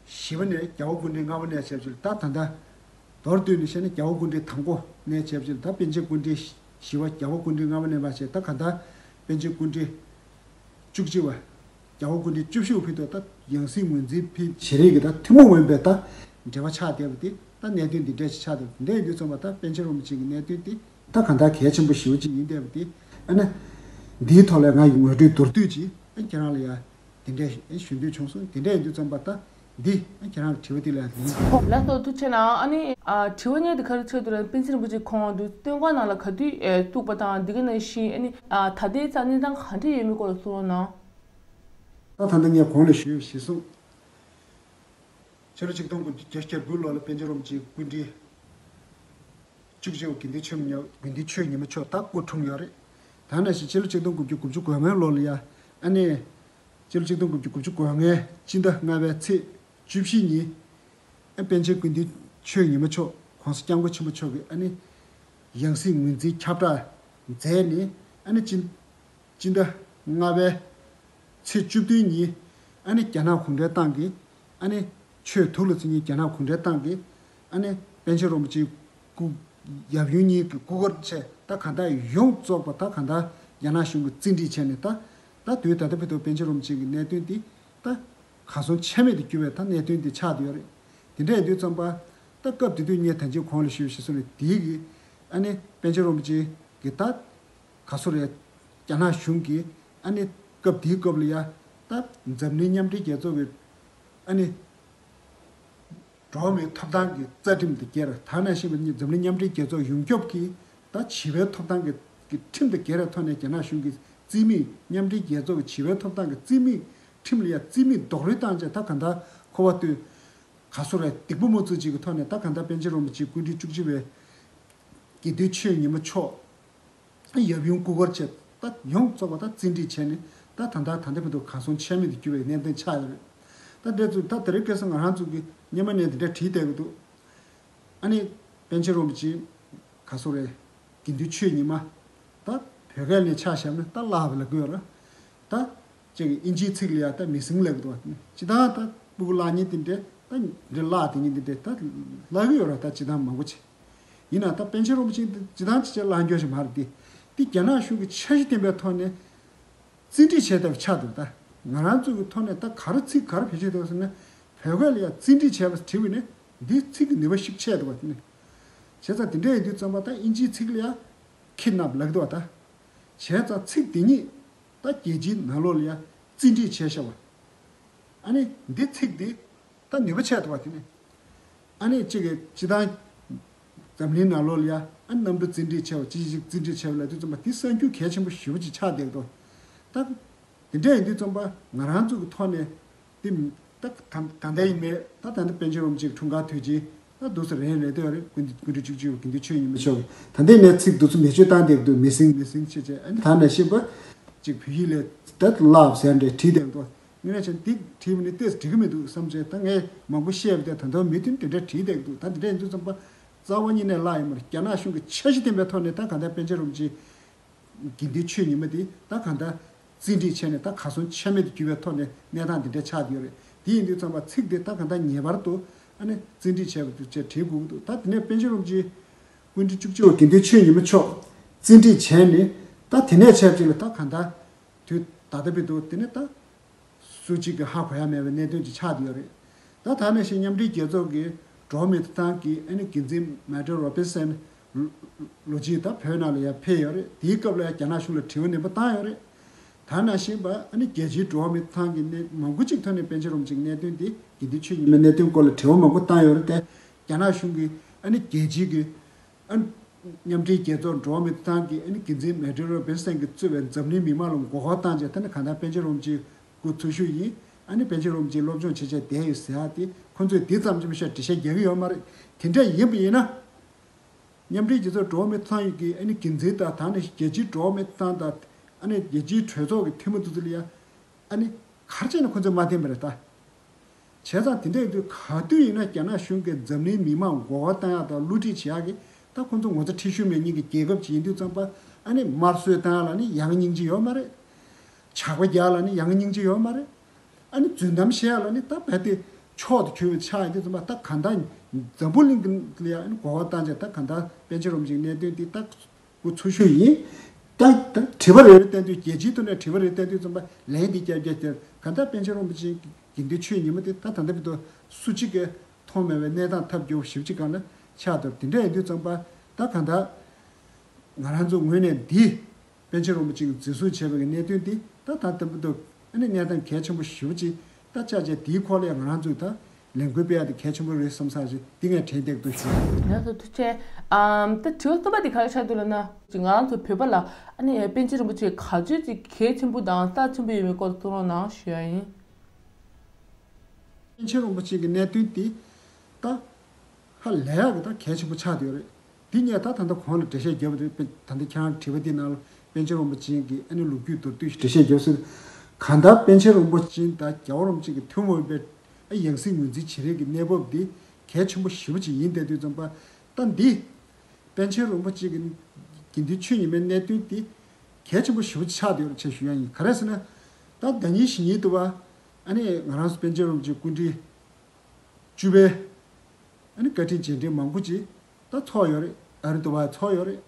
བཞི་པ་ནས་རྒྱལ་བ་སྐུ་ཕྲེང་ལྔ་པ་ནས་བྱས་བྱས་ད་ད་ལྟ་མདོར་བསྡུས་ནས་བཤད་ན་རྒྱལ་བ་སྐུ་ཕྲེང་དང་པོ་ནས་བྱས་བྱས་ད་པཎ་ཆེན་སྐུ་ཕྲེང་བཞི་པ་རྒྱལ་བ་སྐུ་ཕྲེང་ལྔ་པ་ནས་མ་བྱས་ད་གང་ལྟར་པཎ་ཆེན་སྐུ་ཕྲེང་བཅུ་གཅིག་པ་རྒྱལ་བ་སྐུ་ཕྲེང་བཅུ་བཞི་པ་བར་དུ་ད་ཡང་སྲིད་ངོས་འཛིན་ཕེབས་བྱེད་རིགས་ཀྱི་ད་ཐུན་མོང་མ་ཡིན་པའི་ད་འབྲེལ་བ་ཆགས་བསྡད་པ་དེ་ད་གནད་དོན་འདི་འདྲ་ཞིག་ཆགས་བསྡད་པ་འདི་འདྲ་ཡིན་དུས་ཙམ་པ་ད་པཎ་ཆེན་རིན་པོ་ཆེ་གི་གནད་དོན་དེ་ད་གང་ལྟར་གལ་ཆེན་པོ་ཞེ་པོ་ཅིག་ཡིན་བསྡད་པ་དེ་ཨ་ནི་འདིའི་ཐོག་ལ་ང་ཡི་ངོ་སྤྲོད་མདོར་བསྡུས་ཅིག་ཨ་ཁྱེད་རང་ལ་ཡ་དེ་འདྲ་ཞིག་ཨ་ཞུ་འདོད་བྱུང་སོང་། དེ་འདྲ་ཡིན་དུས་ཙམ་པ་ད་འདི་ཨ་ཁྱེད་རང་གི་དྲི་བ་དེ་ལ་ལན། ལགས་སོ། ཐུགས་རྗེ་གནང་། ཨ་ནི་ཨ་དྲི་བ་གཉིས་དེ་ག་རེ་ཆགས་འདུག་ལབ་ན། པཎ་ཆེན་རིན་པོ་ཆེ་ཁོང་དུ་སྟོན་ཁང་ནང་ལ་ག་དུས་ཨེ་བཙུགས་པ་དང་འདི་ག་ནང་བཞིན་ཨ་ནི་ཨ་ད་ལྟའི་ས་གནས་སྟངས་ག་འདྲ་ཡོད་མེད་སྐོར་ལ་གསུང་རོགས་གནང་། ད་ད་ལྟ་ངས་གོང་ལ་ཞུས་པ་གཞིར་བཟུང་ཕྱི་ལོ་ཆིག་སྟོང་དགུ་བརྒྱ་བརྒྱད་ཅུ་གྱ་དགུ་ལོ་ལ་པཎ་ཆེན་རིན་པོ་ཆེའི་སྐུ་ཕྲེང་བཅུ་གཅིག་པ་དགེ་འདུན་ཆོས་ཉི་དགེ་འདུན་ཆོས་ཉི་མ་མཆོག་ད་སྐུ་འཁྲུངས་ཡོད་རེད། ད་ནང་བཞིན་ཕྱི་ལོ་ཆིག་སྟོང་དགུ་བརྒྱ་དགུ་བཅུ་གོ་ལྔའི་ལོ་ལ་ཡ་ཨ་ནི་ཕྱི་ལོ་ཆིག་སྟོང་དགུ་བརྒྱ་དགུ་བཅུ་གོ་ལྔའི་སྤྱི་ཟླ་ལྔ་པའི་ཚེས་བཅུ་བཞི་ཉིན་ཨ་པཎ་ཆེན་དགེ་འདུན་ཆོས་ཉི་མ་མཆོག་༸གོང་ས་༸སྐྱབས་མགོན་ཆེན་པོ་མཆོག་གིས་ཨ་ནི་ ཡང་སྲིད་ངོས་འཛིན་ཁྱབ་བསྒྲགས་མཛད་ནས། ཨ་ནི་སྤྱི་སྤྱི་ཟླ་ལྔ་པའི་ཚེས་བཅུ་བདུན་ཉིན། ཨ་ནི་རྒྱ་ནག་གུང་ཁྲན་ཏང་གིས། ཨ་ནི་ཆོས་དུག་ལ་བརྩི་མཁན་རྒྱ་ནག་གུང་ཁྲན་ཏང་གིས། ཨ་ནི་པཎ་ཆེན་རིན་པོ་ཆེའི་སྐུ་ཡབ་ཡུམ་གཉིས་ཀྱི་སྐུ་སྒེར་ཆེད། ད་གང་ལྟར་ཡོངས་རྫོགས་པ་ད་གང་ལྟར་རྒྱ་ནག་གཞུང་གིས་བཙན་ཁྲིད་བྱས་ནས། ད་ད་དུས་ད་ལྟ་བར་དུ་པཎ་ཆེན་རིན་པོ་ཆེ་གི་གནད་དོན་འདི་ད་གར་སོང་ཆ་མེད་དུ་གྱུར་བའི་ད་གནད་དོན་འདི་ཆགས་བསྡད་ཡོད་རེད། དེ་འདྲ་ཡིན་དུས་ཙམ་པ། ད་སྐབས་དེ་དུས་ངས་ད་ཅི་གོང་ལ་ཞུས་ཞུས་སོང་ནས། དེའི་གི་ཨ་ནི་པཎ་ཆེན་རིན་པོ་ཆེ་གི་ད་ག་སོ་རེད། རྒྱ་ནག་གཞུང་གིས་ཨ་ནི་སྐབས་དེའི་སྐབས་ལ་ཡ། ད་འཛམ་གླིང་མཉམ་འབྲེལ་རྒྱལ་ཚོགས་ཀྱི་ཨ་ནི་འགྲོ་བ་མིའི་ཐོབ་ཐང་གི་རྩ་ཁྲིམས་དང་འགལ་བ། ད་ནང་བཞིན་པ་ནི་འཛམ་གླིང་མཉམ་འབྲེལ་རྒྱལ་ཚོགས་ཡོངས་ཁྱབ་ཀྱི་ད་བྱིས་པའི་ཐོབ་ཐང་གི་གི་ཁྲིམས་དང་འགལ་བའི་ཐོག་ནས། རྒྱ་ནག་གཞུང་གིས་རྩིས་མེད། མཉམ་འབྲེལ་རྒྱལ་ཚོགས་ཀྱི་བྱིས་པའི་ཐོབ་ཐང་གི་རྩིས་མེད་ཁྲིམས་ལ་ཡ་རྩིས་མེད་རྡོག་རོལ་བཏང་བྱས། ད་གང་ལྟར་ཁོ་པ་ལྟོས་ག་སོ་རེད། སྡིགས་པ་མ་བཙུགས་ཅིག་གི་ཐོག་ནས། ད་གང་ལྟར་པཎ་ཆེན་རིན་པོ་ཆེ་སྐུ་ཕྲེང་བཅུ་གཅིག་པའི་དགེ་འདུན་ཆོས་ཉི་མ་མཆོག་ཡབ་ཡུམ་སྐུ་སྒེར་ཆེད། ད་ཡོངས་རྫོགས་པ་ད་བཙན་ཁྲིད་བྱས་ནས། ད་ད་ལྟ་ད་ལྟ་བར་དུ་གར་སོང་ཆ་མེད་དུ་གྱུར་བའི་གནད་དོན་ཆགས་ཡོད་རེད། ད་འདྲ་ཚུལ། ད་དེ་རིང་ཁ་སང་ང་རང་ཚོ་གིས་སྔོན་མ་ནས་འདི་འདྲ་བྲིས་བསྡད་ཀྱི་འདུག་ཨ་ནི་པཎ་ཆེན་རིན་པོ་ཆེ་ག་སོ་རེད། དགེ་འདུན་ཆོས་ཉི་མ། ད་བོད་སྐད་ནས་ཆ་བཞག་ན་ད་བརླགས་པ་ལབ་ཀྱི་ཡོད་རེད། ད་ཅིག་ཨིན་ཇིའི་ཚིག་ལ་ཡ་ད་མི་སིང་ལབ་ཀྱི་འདུག་བ། སྤྱིར་བཏང་ད་སྤུ་གུ་བརླག་མཁན་དེ་འདྲས། ད་འདྲ་བརླག་དེ་ཉིད་དེ་འདྲས་ད་བརླག་གི་ཡོད་རེད། ད་སྤྱིར་བཏང་མང་པོ་ཅིག་ཡིན་ན། ད་པཎ་ཆེན་རིན་པོ་ཆེ་འདི་སྤྱིར་བཏང་ཅིག་ཅིག་བརླག་འགྱོ་ཞིག་མ་རེད་དེ། འདི་རྒྱ་ནག་གཞུང་གི་འཆར་གཞི་ལྡན་པའི་ཐོག་ནས་བཙན་ཁྲིད་བྱས་བསྡད་པ་ཆགས་འདུག་ད་ང་རང་ཚོ་གི་ཐོག་ནས་ད་ག་རེ་ཚིག་ག་རེ་བེད་སྤྱོད་བཏང་ཟེར་ན། བོད་སྐད་ལ་ཡ་བཙན་ཁྲིད་བྱས་པ་བྲིས་པ་ནི་འདི་ཚིག་གི་ནུས་པ་ཤུགས་ཆེ་འདུག་བ། དེ་ནི་བྱས་ཙང་དེ་འདྲ་ཡིན་དུས་ཙམ་པ། ད་ཨིན་ཇིའི་ཚིག་ལ་ཡ་ཁིད་ནབ་ལབ་ཀྱི་འདུག་བ། ད་བྱས་ཙང་ཚིག་དེ་ཉིད་ད་རྒྱལ་སྤྱིའི་ནང་ལོགས་ལ་ཡ་བཙན་ཁྲིད་བྱས་བཞག་པ། ཨ་ནི་འདི་ཚིག་འདི་ད་ནུས་པ་ཆེ་འདུག་བ། དེ་ནི་ཨ་ནི་གཅིག་གི་སྤྱིར་བཏང་འཛམ་གླིང་ནང་ལོགས་ལ་ཡ་ཨ་གནམ་གྲུ་བཙན་ཁྲིད་བྱས་པ། ཅི་ཞིག་བཙན་ཁྲིད་བྱས་པ་ལབ་དུས་ཙམ་པ། འདི་གསར་འགྱུར་གལ་ཆེན་པོ་ཞེ་པོ་ཅིག་ཆགས་བསྡད་འདུག་ད་དེ་འདྲ་ཡིན་དུས་ཙམ་པ། ང་རང་ཚོ་གི་ཐོག་ནས་འདི་ད་ད་ད་ལྟ་ཡིན་མེད། ད་ད་ལྟ་པཎ་ཆེན་རིན་པོ་ཆེའི་འཁྲུངས་སྐར་དུས་ཆེན་ད་འདུག་སེ་རན་རེད་འདོད་རེད། སྐུ་སྐུ་ཕྲེང་བཅུ་གཅིག་པ་དགེ་འདུན་ཆོས་ཉི་མ་མཆོག་གིས་ད་ལྟའི་ནས་ཚིག་འདུག་སེ་བེད་སྤྱོད་བཏང་བསྡད་འདུག་མི་སེང་མི་སེང་བྱས་བྱས། ཨ་ནི་ད་ནང་བཞིན་པ་ཅིག་བོད་ཡིག་ལ་ད་བརླགས་ཟེར་འདྲ་བྲིས་བསྡད་འདུག་ངས་ནས་ཆེན་འདི་བྲིས་པ་ནི་ཏོག་ཙམ་འགྲིག་གི་མི་འདུག་བསམ་བྱས། ད་ངས་མང་པོ་བཤད་པ་དེ་ད་དུང་མི་མཐུན་དེ་འདྲ་བྲིས་བསྡད་འདུག་ད་དེ་འདྲ་ཡིན་དུས་ཙམ་པ། རྩ་བ་ཉིད་ནས་བརླག་ཡོད་མ་རེད། རྒྱ་ནག་གཞུང་གི་འཆར་གཞི་ལྡན་པའི་ཐོག་ནས་ད་གང་ལྟར་པཎ་ཆེན་རིན་པོ་ཆེ་དགེ་འདུན་ཆོས་ཉི་མ་འདི་ད་གང་ལྟར་བཙན་ཁྲིད་བྱས་ནས། ད་གར་སོང་ཆ་མེད་དུ་གྱུར་བའི་ཐོག་ནས་གནས་སྟངས་འདི་འདྲ་ཆགས་ཡོད་རེད། དེ་ཡིན་དུས་ཙམ་པ་ཚིག་འདི་ད་གང་ལྟར་ངེས་པར་དུ་ཨ་ནི་བཙན་ཁྲིད་བྱས་པ་དུ་བྱས་བྲིས་དགོས་ཀྱི་འདུག་ད་དེ་ནས་པཎ་ཆེན་རིན་པོ་ཆེ་སྐུ་ཕྲེང་བཅུ་གཅིག་པ་དགེ་འདུན་ཆོས་ཉི་མ་མཆོག་བཙན་ཁྲིད་བྱས་ནས། ད་དེ་ནས་ཆབས་ཅིག་ལ་ད་གང་ལྟར་དུས་ད་ལྟ་བར་དུ་དེ་ནས་ད་སུ་གཅིག་གིས་ཧ་གོ་ཡ་མེད་པའི་གནད་དོན་ཅིག་ཆགས་བསྡད་ཡོད་རེད། ད་ད་ནང་བཞིན་མཉམ་འབྲེལ་རྒྱལ་ཚོགས་ཀྱི་འགྲོ་བ་མིའི་ཐོབ་ཐང་གི་ཨ་ནི་འགན་འཛིན་མེ་ཏི་རོ་པི་སན་ལོ་གཅིག་ད་བོད་ནང་ལ་ཡར་ཕེབས་ཡོད་རེད། དེའི་སྐབས་ལ་ཡང་རྒྱ་ནག་གཞུང་ལ་དྲི་བ་ནན་པོ་བཏང་ཡོད་རེད། ད་ནང་བཞིན་པ་ཨ་ནི་རྒྱལ་སྤྱིའི་འགྲོ་བ་མིའི་ཐོབ་ཐང་གི་གནད་མང་པོ་ཅིག་ཐོག་ནས་པཎ་ཆེན་རིན་པོ་ཆེའི་གནད་དོན་འདི། དགེ་འདུན་ཆོས་ཉི་མའི་གནད་དོན་སྐོར་ལ་དྲི་བ་མང་པོ་བཏང་ཡོད་རེད་དེ། རྒྱ་ནག་གཞུང་གིས་ཨ་ནི་རྒྱལ་སྤྱིའི་གི་ཨ་ནི་མཉམ་འབྲེལ་རྒྱལ་ཚོགས་འགྲོ་བ་མིའི་ཐོབ་ཐང་གི་ཨ་ནི་འགན་འཛིན་མེ་ཏི་རོ་པི་སན་གྱིས་གཙོས་པའི་འཛམ་གླིང་མི་མང་ལ་མགོ་སྐོར་བཏང་བྱས། ད་ནི་གང་ལྟར་པཎ་ཆེན་རིན་པོ་ཆེ་སྐུ་འཚོ་བཞུགས་ཡིན། ཨ་ནི་པཎ་ཆེན་རིན་པོ་ཆེ་སློབ་སྦྱོང་བྱེད་བྱས་བསྡད་ཡོད་ཟེར་ཡ་དེ། ཁོང་ཚོས་དེ་ཙམ་གྱིས་མི་ཤོག་འགྲེལ་བཤད་རྒྱག་གི་ཡོད་མ་རེད། དེ་འདྲ་ཡིན་པ་ཡིན་ན། མཉམ་འབྲེལ་རྒྱལ་ཚོགས་འགྲོ་བ་མིའི་ཐོབ་ཐང་གི་ཨ་ནི་འགན་འཛིན་དང་། ད་ནི་རྒྱལ་སྤྱིའི་འགྲོ་བ་མིའི་ཐོབ་ཐང་དང་། ཨ་ནི་རྒྱལ་སྤྱིའི་གྲོས་ཚོགས་ཀྱི་འཐུས་མི་དེ་ཚོ་ལ་ཡ་ཨ་ནི་ག་རེ་བྱས་ནས་ཁོང་ཚོས་མ་བསྟན་པ་རེད་ད། བྱས་ཙང་དེ་འདྲ་ཡིན་དུས། ག་དུས་ཡིན་ན་རྒྱ་ནག་གཞུང་གིས་འཛམ་གླིང་མི་མང་མགོ་སྐོར་བཏང་ཡག་དང་བསླུ་བྲིད་བྱེད་ཡག་གི། ད་ཁོང་ཚོ་ངོ་ཚ་ཁྲེལ་གཞུང་མེད་མཁན་གྱི་རྒྱལ་ཁབ་ཅིག་ཡིན་དུས་ཙམ་པ། ཨ་ནི་དམར་གསོད་བཏང་ཡག་ལ་ནི་ཡང་སྙིང་རྗེ་ཡོད་མ་རེད། ཇག་པ་རྒྱག་ཡག་ལ་ནི་ཡང་སྙིང་རྗེ་ཡོད་མ་རེད། ཨ་ནི་རྫུན་གཏམ་བཤད་ཡག་ལ་ནི་ད་རྦད་དེ་མཆོག་ཏུ་གྱུར་བའི་ཆགས་ཡིན་དུས་ཙམ་པ། ད་གང་ལྟར་འཛམ་བུ་གླིང་གི་ལ་ཡ་ཨ་ནི་མགོ་སྐོར་བཏང་བྱས། ད་གང་ལྟར་པཎ་ཆེན་རིན་པོ་ཆེའི་གནད་དོན་འདི་ད་སྐུ་འཚོ་བཞུགས་ཡིན། ད་ད་དྲི་བ་རེ་རེ་བསྟན་དུས། རྒྱལ་སྤྱིའི་ཐོག་ནས་དྲི་བ་རེ་བསྟན་དུས་ཙམ་པ་ལན་འདི་རྒྱབ་རྒྱབ་རྒྱབ། གང་ལྟར་པཎ་ཆེན་རིན་པོ་ཆེ་དགེ་འདུན་ཆོས་ཉི་མ་དེ་ད་ད་ལྟ་བར་དུ་སུ་གཅིག་གིས་མཐོང་མེད་པའི་གནས་སྟངས་ཐབས་སྐྱོ་པོ་ཞེ་པོ་ཅིག་སྒང་ལ་ཆགས་འདུག་དེ་འདྲ་ཡིན་དུས་ཙམ་པ། ད་གང་ལྟར་ང་རང་ཚོ་ངོས་ནས་འདི་པཎ་ཆེན་རིན་པོ་ཆེ་གིས་འཛིན་བཟུང་བྱས་པའི་གནད་དོན་འདི་ད་ད་ལྟ་བར་དུ་ཨ་ནི་གནས་སྟངས་གལ་ཆེན་པོ་ཞེ་པོ་ཅིག་ད་ཆགས་བྱས། དེའི་སྐོར་ལ་ཡང་ང་རང་ཚོས་ད་ལས་འགུལ་སྤེལ་ཡག་དེ་གལ་ཆེན་པོ་རེད་བསམ་ས་ཞིག་འདི་ངས་དྲན་བསྡད་འདུག་ཞུ། ལགས་སོ། ཐུགས་རྗེ་ཆེ། ཨམ། ད་དྲི་བ་གསུམ་པ་དེ་ག་རེ་ཆགས་འདུག་ལབ་ན། ང་རང་ཚོ་བོད་པ་ལ་ཨ་ནི་པཎ་ཆེན་རིན་པོ་ཆེ་ག་ཚོད་ཅིག་གལ་ཆེན་པོ་དང་རྩ་ཆེན་པོ་ཡོད་མེད་སྐོར་གསུང་རོགས་གནང་ཞུ་ཡ་ཡིན། པཎ་ཆེན་རིན་པོ་ཆེ་གི་གནད་དོན་དེ་ད་ཧ་ལས་ཡག་གི་ད་གལ་ཆེན་པོ་ཆགས་བསྡད་ཡོད་རེད། འདི་ངས་ད་ད་ལྟ་གོང་ལ་འགྲེལ་བཤད་བརྒྱབ་པ་རེད། ད་ལྟ་ཁྱེད་རང་དྲི་བ་འདི་ནང་ལ་པཎ་ཆེན་རིན་པོ་ཆེ་གི་ཨ་ནི་ལོ་རྒྱུས་མདོར་བསྡུས་ཤིག་འགྲེལ་བཤད་བརྒྱབ་སོང་། གང་ལྟར་པཎ་ཆེན་རིན་པོ་ཆེ་དང་རྒྱལ་བ་རིན་པོ་ཆེ་གི་ཐུན་མོང་མ་ཡིན་པའི་ཡང་སྲིད་ངོས་འཛིན་བྱེད་རིགས་ཀྱི་གནས་བབ་འདི་གལ་ཆེན་པོ་ཞེ་པོ་ཅིག་ཡིན་བསྡད་དུས་ཙམ་པ། ད་འདི་ པཎ་ཆེན་རིན་པོ་ཆེ་གི་དགེ་འདུན་ཆོས་ཉི་མའི་གནད་དོན་དེ་གལ་ཆེན་པོ་ཞེ་པོ་ཆགས་བསྡད་ཡོད་རེད་ཅེས་ཞུ་ཡ་ཡིན། ག་རེ་ཟེར་ན། ད་ཟླ་ཉིན་གཞེས་ནིང་དུ་བ་ཨ་ནི་ང་རང་ཚོ་པཎ་ཆེན་རིན་པོ་ཆེ་སྐུ་ཕྲེང་བཅུ་པའི་ཨ་ནི་བཀའ་དྲིན་རྗེས་དྲན་མང་པོ་ཅིག་ད་ཚོགས་ཡོད་རེད། ཨ་རི་དུ་བ་ཚོགས་ཡོད་རེད།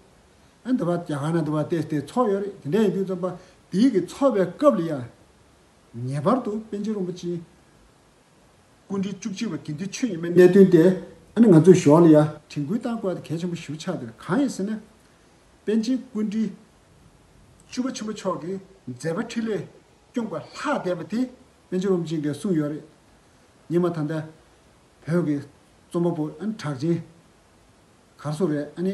ཨ་ནི་དུ་བ་རྒྱ་གར་ནང་དུ་བ་ཏེ་ཏེ་ཚོགས་ཡོད་རེད། དེ་འདྲ་ཡིན་དུས་ཙམ་པ་དེའི་གི་ཚོགས་པའི་སྐབས་ལ་ཡ་ངེས་པར་དུ་པཎ་ཆེན་རིན་པོ་ཆེ་སྐུ་ཕྲེང་བཅུ་གཅིག་པ་དགེ་འདུན་ཆོས་ཉི་མའི་གནད་དོན་དེ་ཨ་ནི་ང་ཚོའི་ཞོར་ལ་ཡ་དྲན་སྐུལ་བཏང་དགོས་པ་དེ་གལ་ཆེན་པོ་ཞེ་པོ་ཆགས་འདུག་གང་ཡིན་ཟེར་ན། པཎ་ཆེན་སྐུ་ཕྲེང་བཅུ་པ་ཆེན་པོ་མཆོག་གིས་མཛད་པ་འཕྲིན་ལས་སྐྱོང་བ་ལྷག་བསྡད་པ་དེ་པཎ་ཆེན་རིན་པོ་ཆེ་གིས་གསུངས་ཡོད་རེད། སྔོན་མ་ད་ལྟ་བོད་ཀྱི་རྩོམ་པ་པོ་ཨ་ནི་གྲགས་ཅན་གར་སོང་རེད། ཨ་ནི་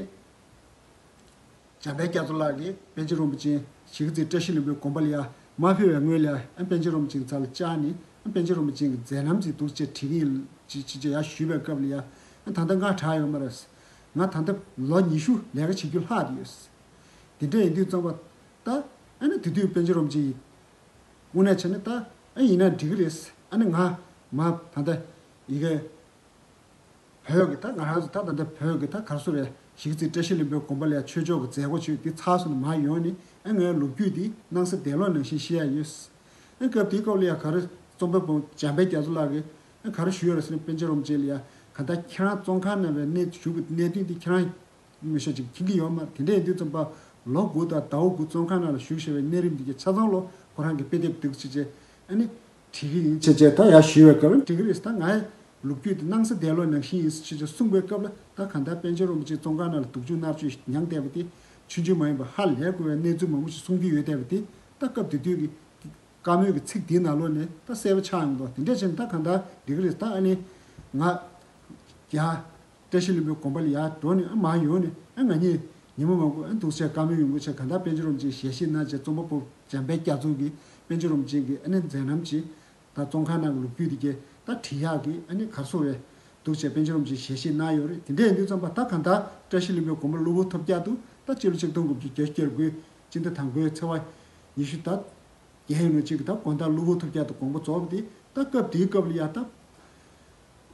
འཇམ་དཔལ་རྒྱ་མཚོ་ལགས་ཀྱིས་པཎ་ཆེན་རིན་པོ་ཆེ་གཞིས་ཀ་རྩེ་བཀྲ་ཤིས་ལྷུན་པོའི་དགོན་པ་ལ་ཡ་མ་ཕེབས་པའི་སྔོན་ལ་ཡ་ཨ་པཎ་ཆེན་རིན་པོ་ཆེ་གི་རྩ་ལ་བཅར་ནས་ཨ་པཎ་ཆེན་རིན་པོ་ཆེ་གི་མཛད་རྣམ་ཅིག་འདུག་ཅེས་དྲི་གི་ཡིན་ཅེས་ཅེས་ཅེས་ཡ་ཞུས་པའི་སྐབས་ལ་ཡ་ཨ་ད་ལྟ་ང་དྲག་ཡོད་མ་རེད། ང་ད་ལྟ་ལོ་ཉི་ཤུ་ལས་ཀ་བྱེད་རྒྱུ་ལྷག་བསྡད་ཡོད། དེ་འདྲ་ཡིན་དུས་ཙམ་པ་ད་ཨ་ནི་དེ་དུས་པཎ་ཆེན་རིན་པོ་ཆེ་ཡིས་དངོས་གནས་བྱས་ན་ད་ཨ་ཡིན་ན་འགྲིག་གི་རེད། ཨ་ནི་ང་མ་ད་ལྟ་ཡི་གེ་བོད་ཀྱི་ད་ང་རང་ཚོ་ད་ད་ལྟ་བོད་ཀྱི་ད་གར་སོང་རེད། གཞིས་ཀ་རྩེ་བཀྲ་ཤིས་ལྷུན་པོའི་དགོན་པ་ལ་ཆོས་ཕྱོགས་ཀྱི་མཛད་སྒོ་བྱོས་འདི་ཚར་སོང་ནས་མར་ཡོང་ནས་ཨ་ངའི་ལོ་རྒྱུས་འདི་སྣང་ས་འདས་ལོག་ནང་བཞིན་ཤེས་ཡ་ཡོད། ཨ་སྐབས་དེའི་སྐབས་ལ་ཡ་ག་རེ་རྩོམ་པ་པོ་འཇམ་དཔལ་རྒྱ་མཚོ་ལགས་ཀྱིས་ཨ་ག་རེ་ཞུས་ཡོད་རེད་ཟེར་ན། པཎ་ཆེན་རིན་པོ་ཆེ་ལ་ཡ་ག་ད་ཁྱེད་རང་བཙོན་ཁང་ནང་བའི་གནས་བཞུགས་པའི་གནད་དོན་འདི་ཁྱེད་རང་མི་ཤ་ཅིག་མཁྱེན་གྱི་ཡོད་མ་རེད། དེ་འདྲ་ཡིན་དུས་ཙམ་པ་ལོ་དགུ་དང་ཟླ་བ་དགུ་བཙོན་ཁང་ནང་ལ་བཞུགས་བཞག་པའི་གནས་རིམ་འདི་གའི་ཆ་ཚང་ལོ་ཁོ་རང་གི་དཔེ་དེབ་འདུག་ཅེས་བྱས་ཨ་ནི་བྲིས་ཀྱི་ཡིན་ཅེས་བྱས་ད་ཡར་ཞུས་པའི་སྐབས་འགྲིག་གི་རེད། ད་ངའི་ལོ་རྒྱུས་འདི་སྣང་ས་འདས་ལོག་ནང་བཞིན་ཡིན་ཅེས་བྱས་གསུངས་པའི་སྐབས་ལ་ད་གང་ལྟར་པཎ་ཆེན་རིན་པོ་ཆེ་བཙོན་ཁང་ནང་ལ་སྡུག་སྦྱོང་མནར་གཅོད་མྱངས་བསྡད་པ་དེ་ཆུང་ཆུང་མ་ཡིན་པ་ཧ་ལས་དགོས་པའི་གནས་ཚུལ་མང་པོ་ཞིག་གསུང་གི་ཡོད་བསྡད་པ་དེ་ད་སྐབས་དེ་དུས་ཀྱི་བཀའ་མོལ་གྱི་ཚིག་འདིའི་ནང་ལོགས་ནས་ད་གསལ་པོ་ཆགས་ཡོང་འདུག་དེ་འདྲ་བྱས་ནས་ད་གང་ལྟར་འགྲིག་གི་རེད། ད་ཨ་ནི་ང་རྒྱ་བཀྲ་ཤིས་ལྷུན་པོའི་དགོན་པ་ལ་ཡར་འགྲོ་ནས་ཨ་མར་ཡོང་ནས་ཨ་ང་གཉིས་ཉི་མ་མང་པོ་ཨ་འདུག་བྱས་བཀའ་མོལ་ཡོང་གི་བྱས། གང་ལྟར་པཎ་ཆེན་རིན་པོ་ཆེ་ཞལ་བཞེས་གནང་བྱས་རྩོམ་པ་པོ་འཇམ་དཔལ་རྒྱ་མཚོ་གིས་པཎ་ཆེན་རིན་པོ་ཆེ་གི་ཨ་ནི་མཛད་རྣམ་ཅིག་ད་བཙོན་ཁང་ནང་གི་ལོ་རྒྱུས་དེ་གའི་ད་བྲིས་ཡག་གི་ཨ་ནི་གར་སོང་བས་འདུག་བྱས་པཎ་ཆེན་རིན་པོ་ཆེ་ཞལ་བཞེས་གནང་ཡོད་རེད། དེ་འདྲ་ཡིན་དུས་ཙམ་པ་ད་གང་ལྟར་བཀྲ་ཤིས་ལྷུན་པོའི་དགོན་པ་གློ་བུར་ཐོལ་རྒྱག་ཏུ་ད་སྤྱི་ལོ་ཆིག་སྟོང་དགུ་བརྒྱ་བརྒྱད་ཅུ་གྱ་དགུའི་སྤྱི་ཟླ་དང་པོའི་ཚེས་པ་ཉི་ཤུ་ད་རྒྱལ་ཡོངས་ནང་གཅིག་གི་ད་དགོང་དག་གློ་བུར་ཐོལ་རྒྱག་ཏུ་དགོངས་པ་རྫོགས་པ་དེ་ད་སྐབས་དེའི་སྐབས་ལ་ཡ་ད་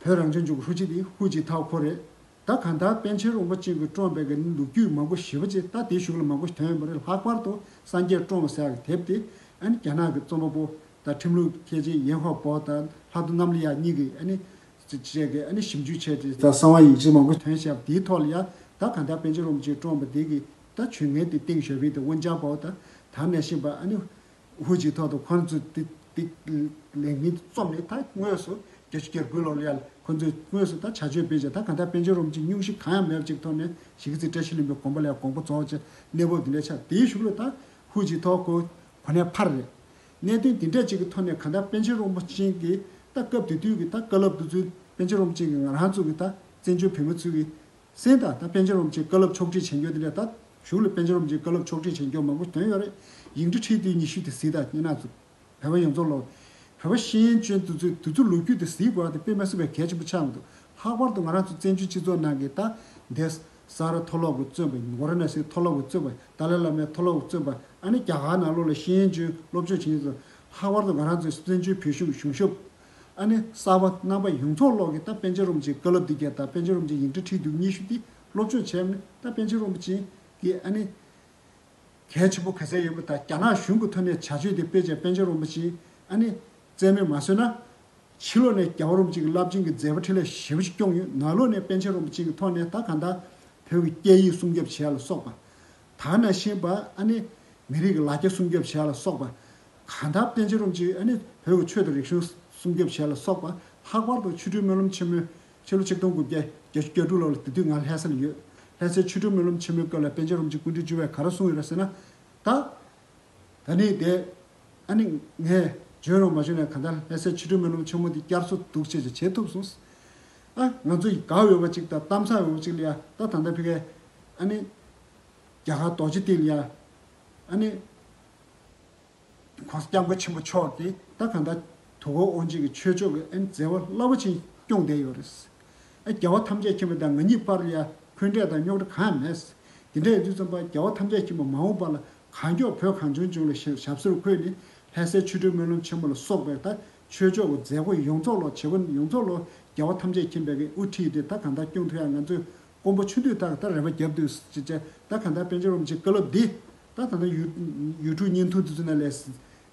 བོད་རང་སྐྱོང་ལྗོངས་ཀྱི་ཧྲུའུ་ཅི་དེ་ཧུའུ་ཅི་ཐའོ་ཁོ་རེད། ད་གང་ལྟར་པཎ་ཆེན་རིན་པོ་ཆེ་གིས་བཀྲོངས་པའི་གི་ལོ་རྒྱུས་མང་པོ་ཞེ་པོ་ཅིག་ད་དེའི་གཞུག་ལ་མང་པོ་ཞིག་ཐོན་ཡོད་པ་རེད། ལྷག་པར་དུ་སངས་རྒྱས་བཀྲོངས་པ་ཟེར་ཡག་གི་དེབ་དེ་ཨ་ནི་རྒྱ་ནག་གི་རྩོམ་པ་པོ་ད་ཁྲིམས་ལུགས་མཁས་ཅན་ཡན་ཧོ་པོ་དང་ལྷག་ཏུ་གནམ་ལི་ཡ་གཉིས་ཀྱིས་ཨ་ནི་བཅས་ཀྱི་ཨ་ནི་ཞིབ་འཇུག་བྱས་ཏེ་ད་གསང་བ་ཡིག་ཆ་མང་པོ་ཐོན་བཞག་པ་དེའི་ཐོག་ལ་ཡ་ད་གང་ལྟར་པཎ་ཆེན་རིན་པོ་ཆེ་བཀྲོངས་པ་དེ་གི་ད་ཇུས་ངན་དེ་ཏེང་ཞའོ་ཕིང་དང་ཝུན་ཅཱ་པའོ་དང་དེ་ནང་བཞིན་པ་ཨ་ནི་ཧུའུ་ཅི་ཐའོ་དང་ཁོང་ཚོས་དེ་དེ་ལས་འགན་རྩོམ་ནས་ད་དངོས་སུ་བརྒྱད་ཅུ་གྱ་དགུ་ལོ་ལ་ཡ་ཁོང་ཚོས་དངོས་སུ་ད་བྱ་སྤྱོད་སྤེལ་བྱས། ད་གང་ལྟར་པཎ་ཆེན་རིན་པོ་ཆེ་སྙུང་གཞི་གང་ཡང་མེད་པ་ཅིག་ཐོག་ནས་གཞིས་ཀ་རྩེ་བཀྲ་ཤིས་ལྷུན་པོའི་དགོན་པ་ལ་ཡ་དགོངས་པ་རྫོགས་བྱས་གནས་བབ་འདི་འདྲ་ཆགས། དེའི་གཞུག་ལ་ད་ཧུའུ་ཅི་ཐའོ་ཁོ་གོ་གནས་ཕར་རེད། གནད་དོན་འདི་འདྲ་ཅིག་གི་ཐོག་ནས་གང་ལྟར་པཎ་ཆེན་རིན་པོ་ཆེ་གི་ད་སྐབས་དེ་དུས་ཀྱི་ད་བཀའ་སློབ་འདི་ཚོའི་པཎ་ཆེན་རིན་པོ་ཆེ་གི་ང་རང་ཚོ་གི་ད་བཙན་བྱོལ་བོད་མི་ཚོ་གི་སེམས་ད་ད་པཎ་ཆེན་རིན་པོ་ཆེའི་བཀའ་སློབ་ཕྱོགས་སྒྲིག་བྱེད་མཁན་དེ་འདྲ་ད་གཞུག་ལ་པཎ་ཆེན་རིན་པོ་ཆེའི་བཀའ་སློབ་ཕྱོགས་སྒྲིག་བྱེད་མཁན་མང་པོ་ཐོན་ཡོད་རེད། ཡིག་འབྲུ་ཁྲིད་དེ་ཉི་ཤུ་དེ་གཟིགས་དང་སྙན་ན་ཚོ་བོད་པ་ཡོངས་རྫོགས་ལོ། བོད་པ་ཤེས་ཡོན་ཅན་དེ་ཚོས་དེ་ཚོ་ལོ་རྒྱུས་དེ་གཟིགས་དགོས་པ་དེ་དཔེ་མི་སྲིད་པའི་གལ་ཆེན་པོ་ཆགས་འདུག་ལྷག་པར་དུ་ང་རང་ཚོ་བཙན་བྱོལ་སྤྱི་ཚོགས་ནང་གི་ད་འདས་ས་རཱ་མཐོ་སློབ་ཀྱིས་བཙོན་པ། ཝཱ་ར་ཎ་སིའི་མཐོ་སློབ་ཀྱིས་བཙོན་པ། ཏཱ་ལའི་བླ་མའི་མཐོ་སློབ་ཀྱིས་བཙོན་པ། ཨ་ནི་རྒྱ་གར་ནང་ལོགས་ལ་ཤེས་ཡོན་ཅན་སློབ་སྦྱོང་བྱེད་མཁན་ཚོ། ལྷག་པར་དུ་ང་རང་ཚོའི་བཙན་བྱོལ་བོད་གཞུང་གཞུང་ཞབས་ཨ་ནི་གསར་པ་རྣམ་པ་ཡོངས་རྫོགས་ལོག་གིས་ད་པཎ་ཆེན་རིན་པོ་ཆེའི་བཀའ་སློབ་འདི་གས་དང་པཎ་ཆེན་རིན་པོ་ཆེའི་ཡིག་འབྲུ་ཁྲིད་དེ་ཉི་ཤུ་དེ་སློབ་སྦྱོང་བྱས་ནས་ད་པཎ་ཆེན་རིན་པོ་ཆེ་གི་ཨ་ནི་གལ་ཆེན་པོ་ག་ཚད་ཡོད་པ་དང་རྒྱ་ནག་གཞུང་གི་ཐོག་ནས་བྱ་སྤྱོད་དེ་སྤེལ་བྱས་པཎ་ཆེན་རིན་པོ་ཆེ་ཨ་ནི་རྩ་མེད་མ་བཟོས་ན། ཕྱི་ལོགས་ནས་རྒྱལ་བ་རིན་པོ་ཆེ་གི་རླབས་ཆེན་གྱི་མཛད་པ་འཕྲིན་ལས་ཞེ་པོ་ཅིག་སྐྱོང་ཡོད། ནང་ལོགས་ནས་པཎ་ཆེན་རིན་པོ་ཆེ་གི་ཐོག་ནས་ད་གང་ལྟར་བོད་ཀྱི་སྐད་ཡིག་སྲུང་སྐྱོབ་བྱས་ལ་སོགས་པ། ད་ནང་བཞིན་པ་ཨ་ནི་མི་རིགས་ཀྱི་ལ་རྒྱ་སྲུང་སྐྱོབ་བྱས་ལ་སོགས་པ། གང་ལྟར་པཎ་ཆེན་རིན་པོ་ཆེ་ཨ་ནི་བོད་ཀྱི་ཆོས་དང་རིག་གཞུང་སྲུང་སྐྱོབ་བྱས་ལ་སོགས་པ། ལྷག་པར་དུ་ཆོ་འཕྲུལ་སྨོན་ལམ་ཆེན་མོའི་ཕྱི་ལོ་ཆིག་སྟོང་དགུ་བརྒྱ་བརྒྱད་ཅུ་གྱ་དྲུག་ལོ་ལ་དེ་དུས་ང་ལྷ་ས་ལ་ཡོད། ལྷ་སའི་ཆོ་འཕྲུལ་སྨོན་ལམ་ཆེན་མོའི་སྐབས་ལ་པཎ་ཆེན་རིན་པོ་ཆེ་སྐུ་ཕྲེང་བཅུ་པས་ག་རེ་གསུངས་ཡོད་རེད་ཟེར་ན། ད་ད་ནི་དེ་ཨ་ནི་ངས་འཇོན་རུང་མ་འཇོན་ནས་གང་ལྟར་ལྷ་སའི་ཆོ་འཕྲུལ་སྨོན་ལམ་ཆེན་མོ་འདི་བསྐྱར་གསོ་འདུག་བྱས་བྱས་བྱེད་ཐུབ་སོང་། ཨ་ང་ཚོ་ཡི་དགའ་འོས་པ་ཅིག་དང་གཏམ་བཟང་འོས་པ་ཅིག་ལ་ཡ་ད་ད་ལྟ་ཕ་གིའི་ཨ་ནི་རྒྱ་གར་རྡོ་རྗེ་གདན་ལ་ཡ་ཨ་ནི་༸གོང་ས་༸སྐྱབས་མགོན་ཆེན་པོ་མཆོག་གིས་ད་གང་ལྟར་དུས་འཁོར་དབང་ཆེན་གྱི་ཆོས་ཕྱོགས་ཀྱི་ཨ་ནི་མཛད་པ་རླབས་པོ་ཆེ་སྐྱོང་བསྡད་ཡོད་རེད། ཨ་རྒྱལ་བ་ཐམས་ཅད་མཁྱེན་པ་དང་ང་གཉིས་བར་ལ་ཡ་འཁོན་འགྲས་དང་རྙོག་དྲ་གང་ཡང་མེད། དེ་འདྲ་ཡིན་དུས་ཙམ་པ་རྒྱལ་བ་ཐམས་ཅད་མཁྱེན་པ་མ་འོངས་པ་ལ་གང་མགྱོགས་བོད་གངས་ཅན་ལྗོངས་ལ་ཞབས་ཞབས་སོར་འཁོད་ནས་ལྷ་སའི་ཆོ་འཕྲུལ་སྨོན་ལམ་ཆེན་མོ་ལ་སོགས་པའི་ད་ཆོས་ཕྱོགས་ཀྱི་མཛད་སྒོ་ཡོངས་རྫོགས་ལ་བྱེད་སྒོ་ཡོངས་རྫོགས་ལ་རྒྱལ་བ་ཐམས་ཅད་མཁྱེན་པའི་གི་དབུ་ཁྲིད་དེ་ད་གང་ལྟར་སྐྱོང་ཐུབ་ཡ་ང་ཚོས་ དཀོན་པོ་ཆུང་དུས་དག་ད་རེ་བ་བརྒྱབ་དུས་ཅེས་བྱས། ད་གང་ལྟར་པཎ་ཆེན་རིན་པོ་ཆེའི་བཀའ་སློབ་འདི་ད་ད་ལྟ་ཡུ་ཡུ་ཊུབ་བརྙན་ཐུང་འདི་ཚོ་ནང་ལས་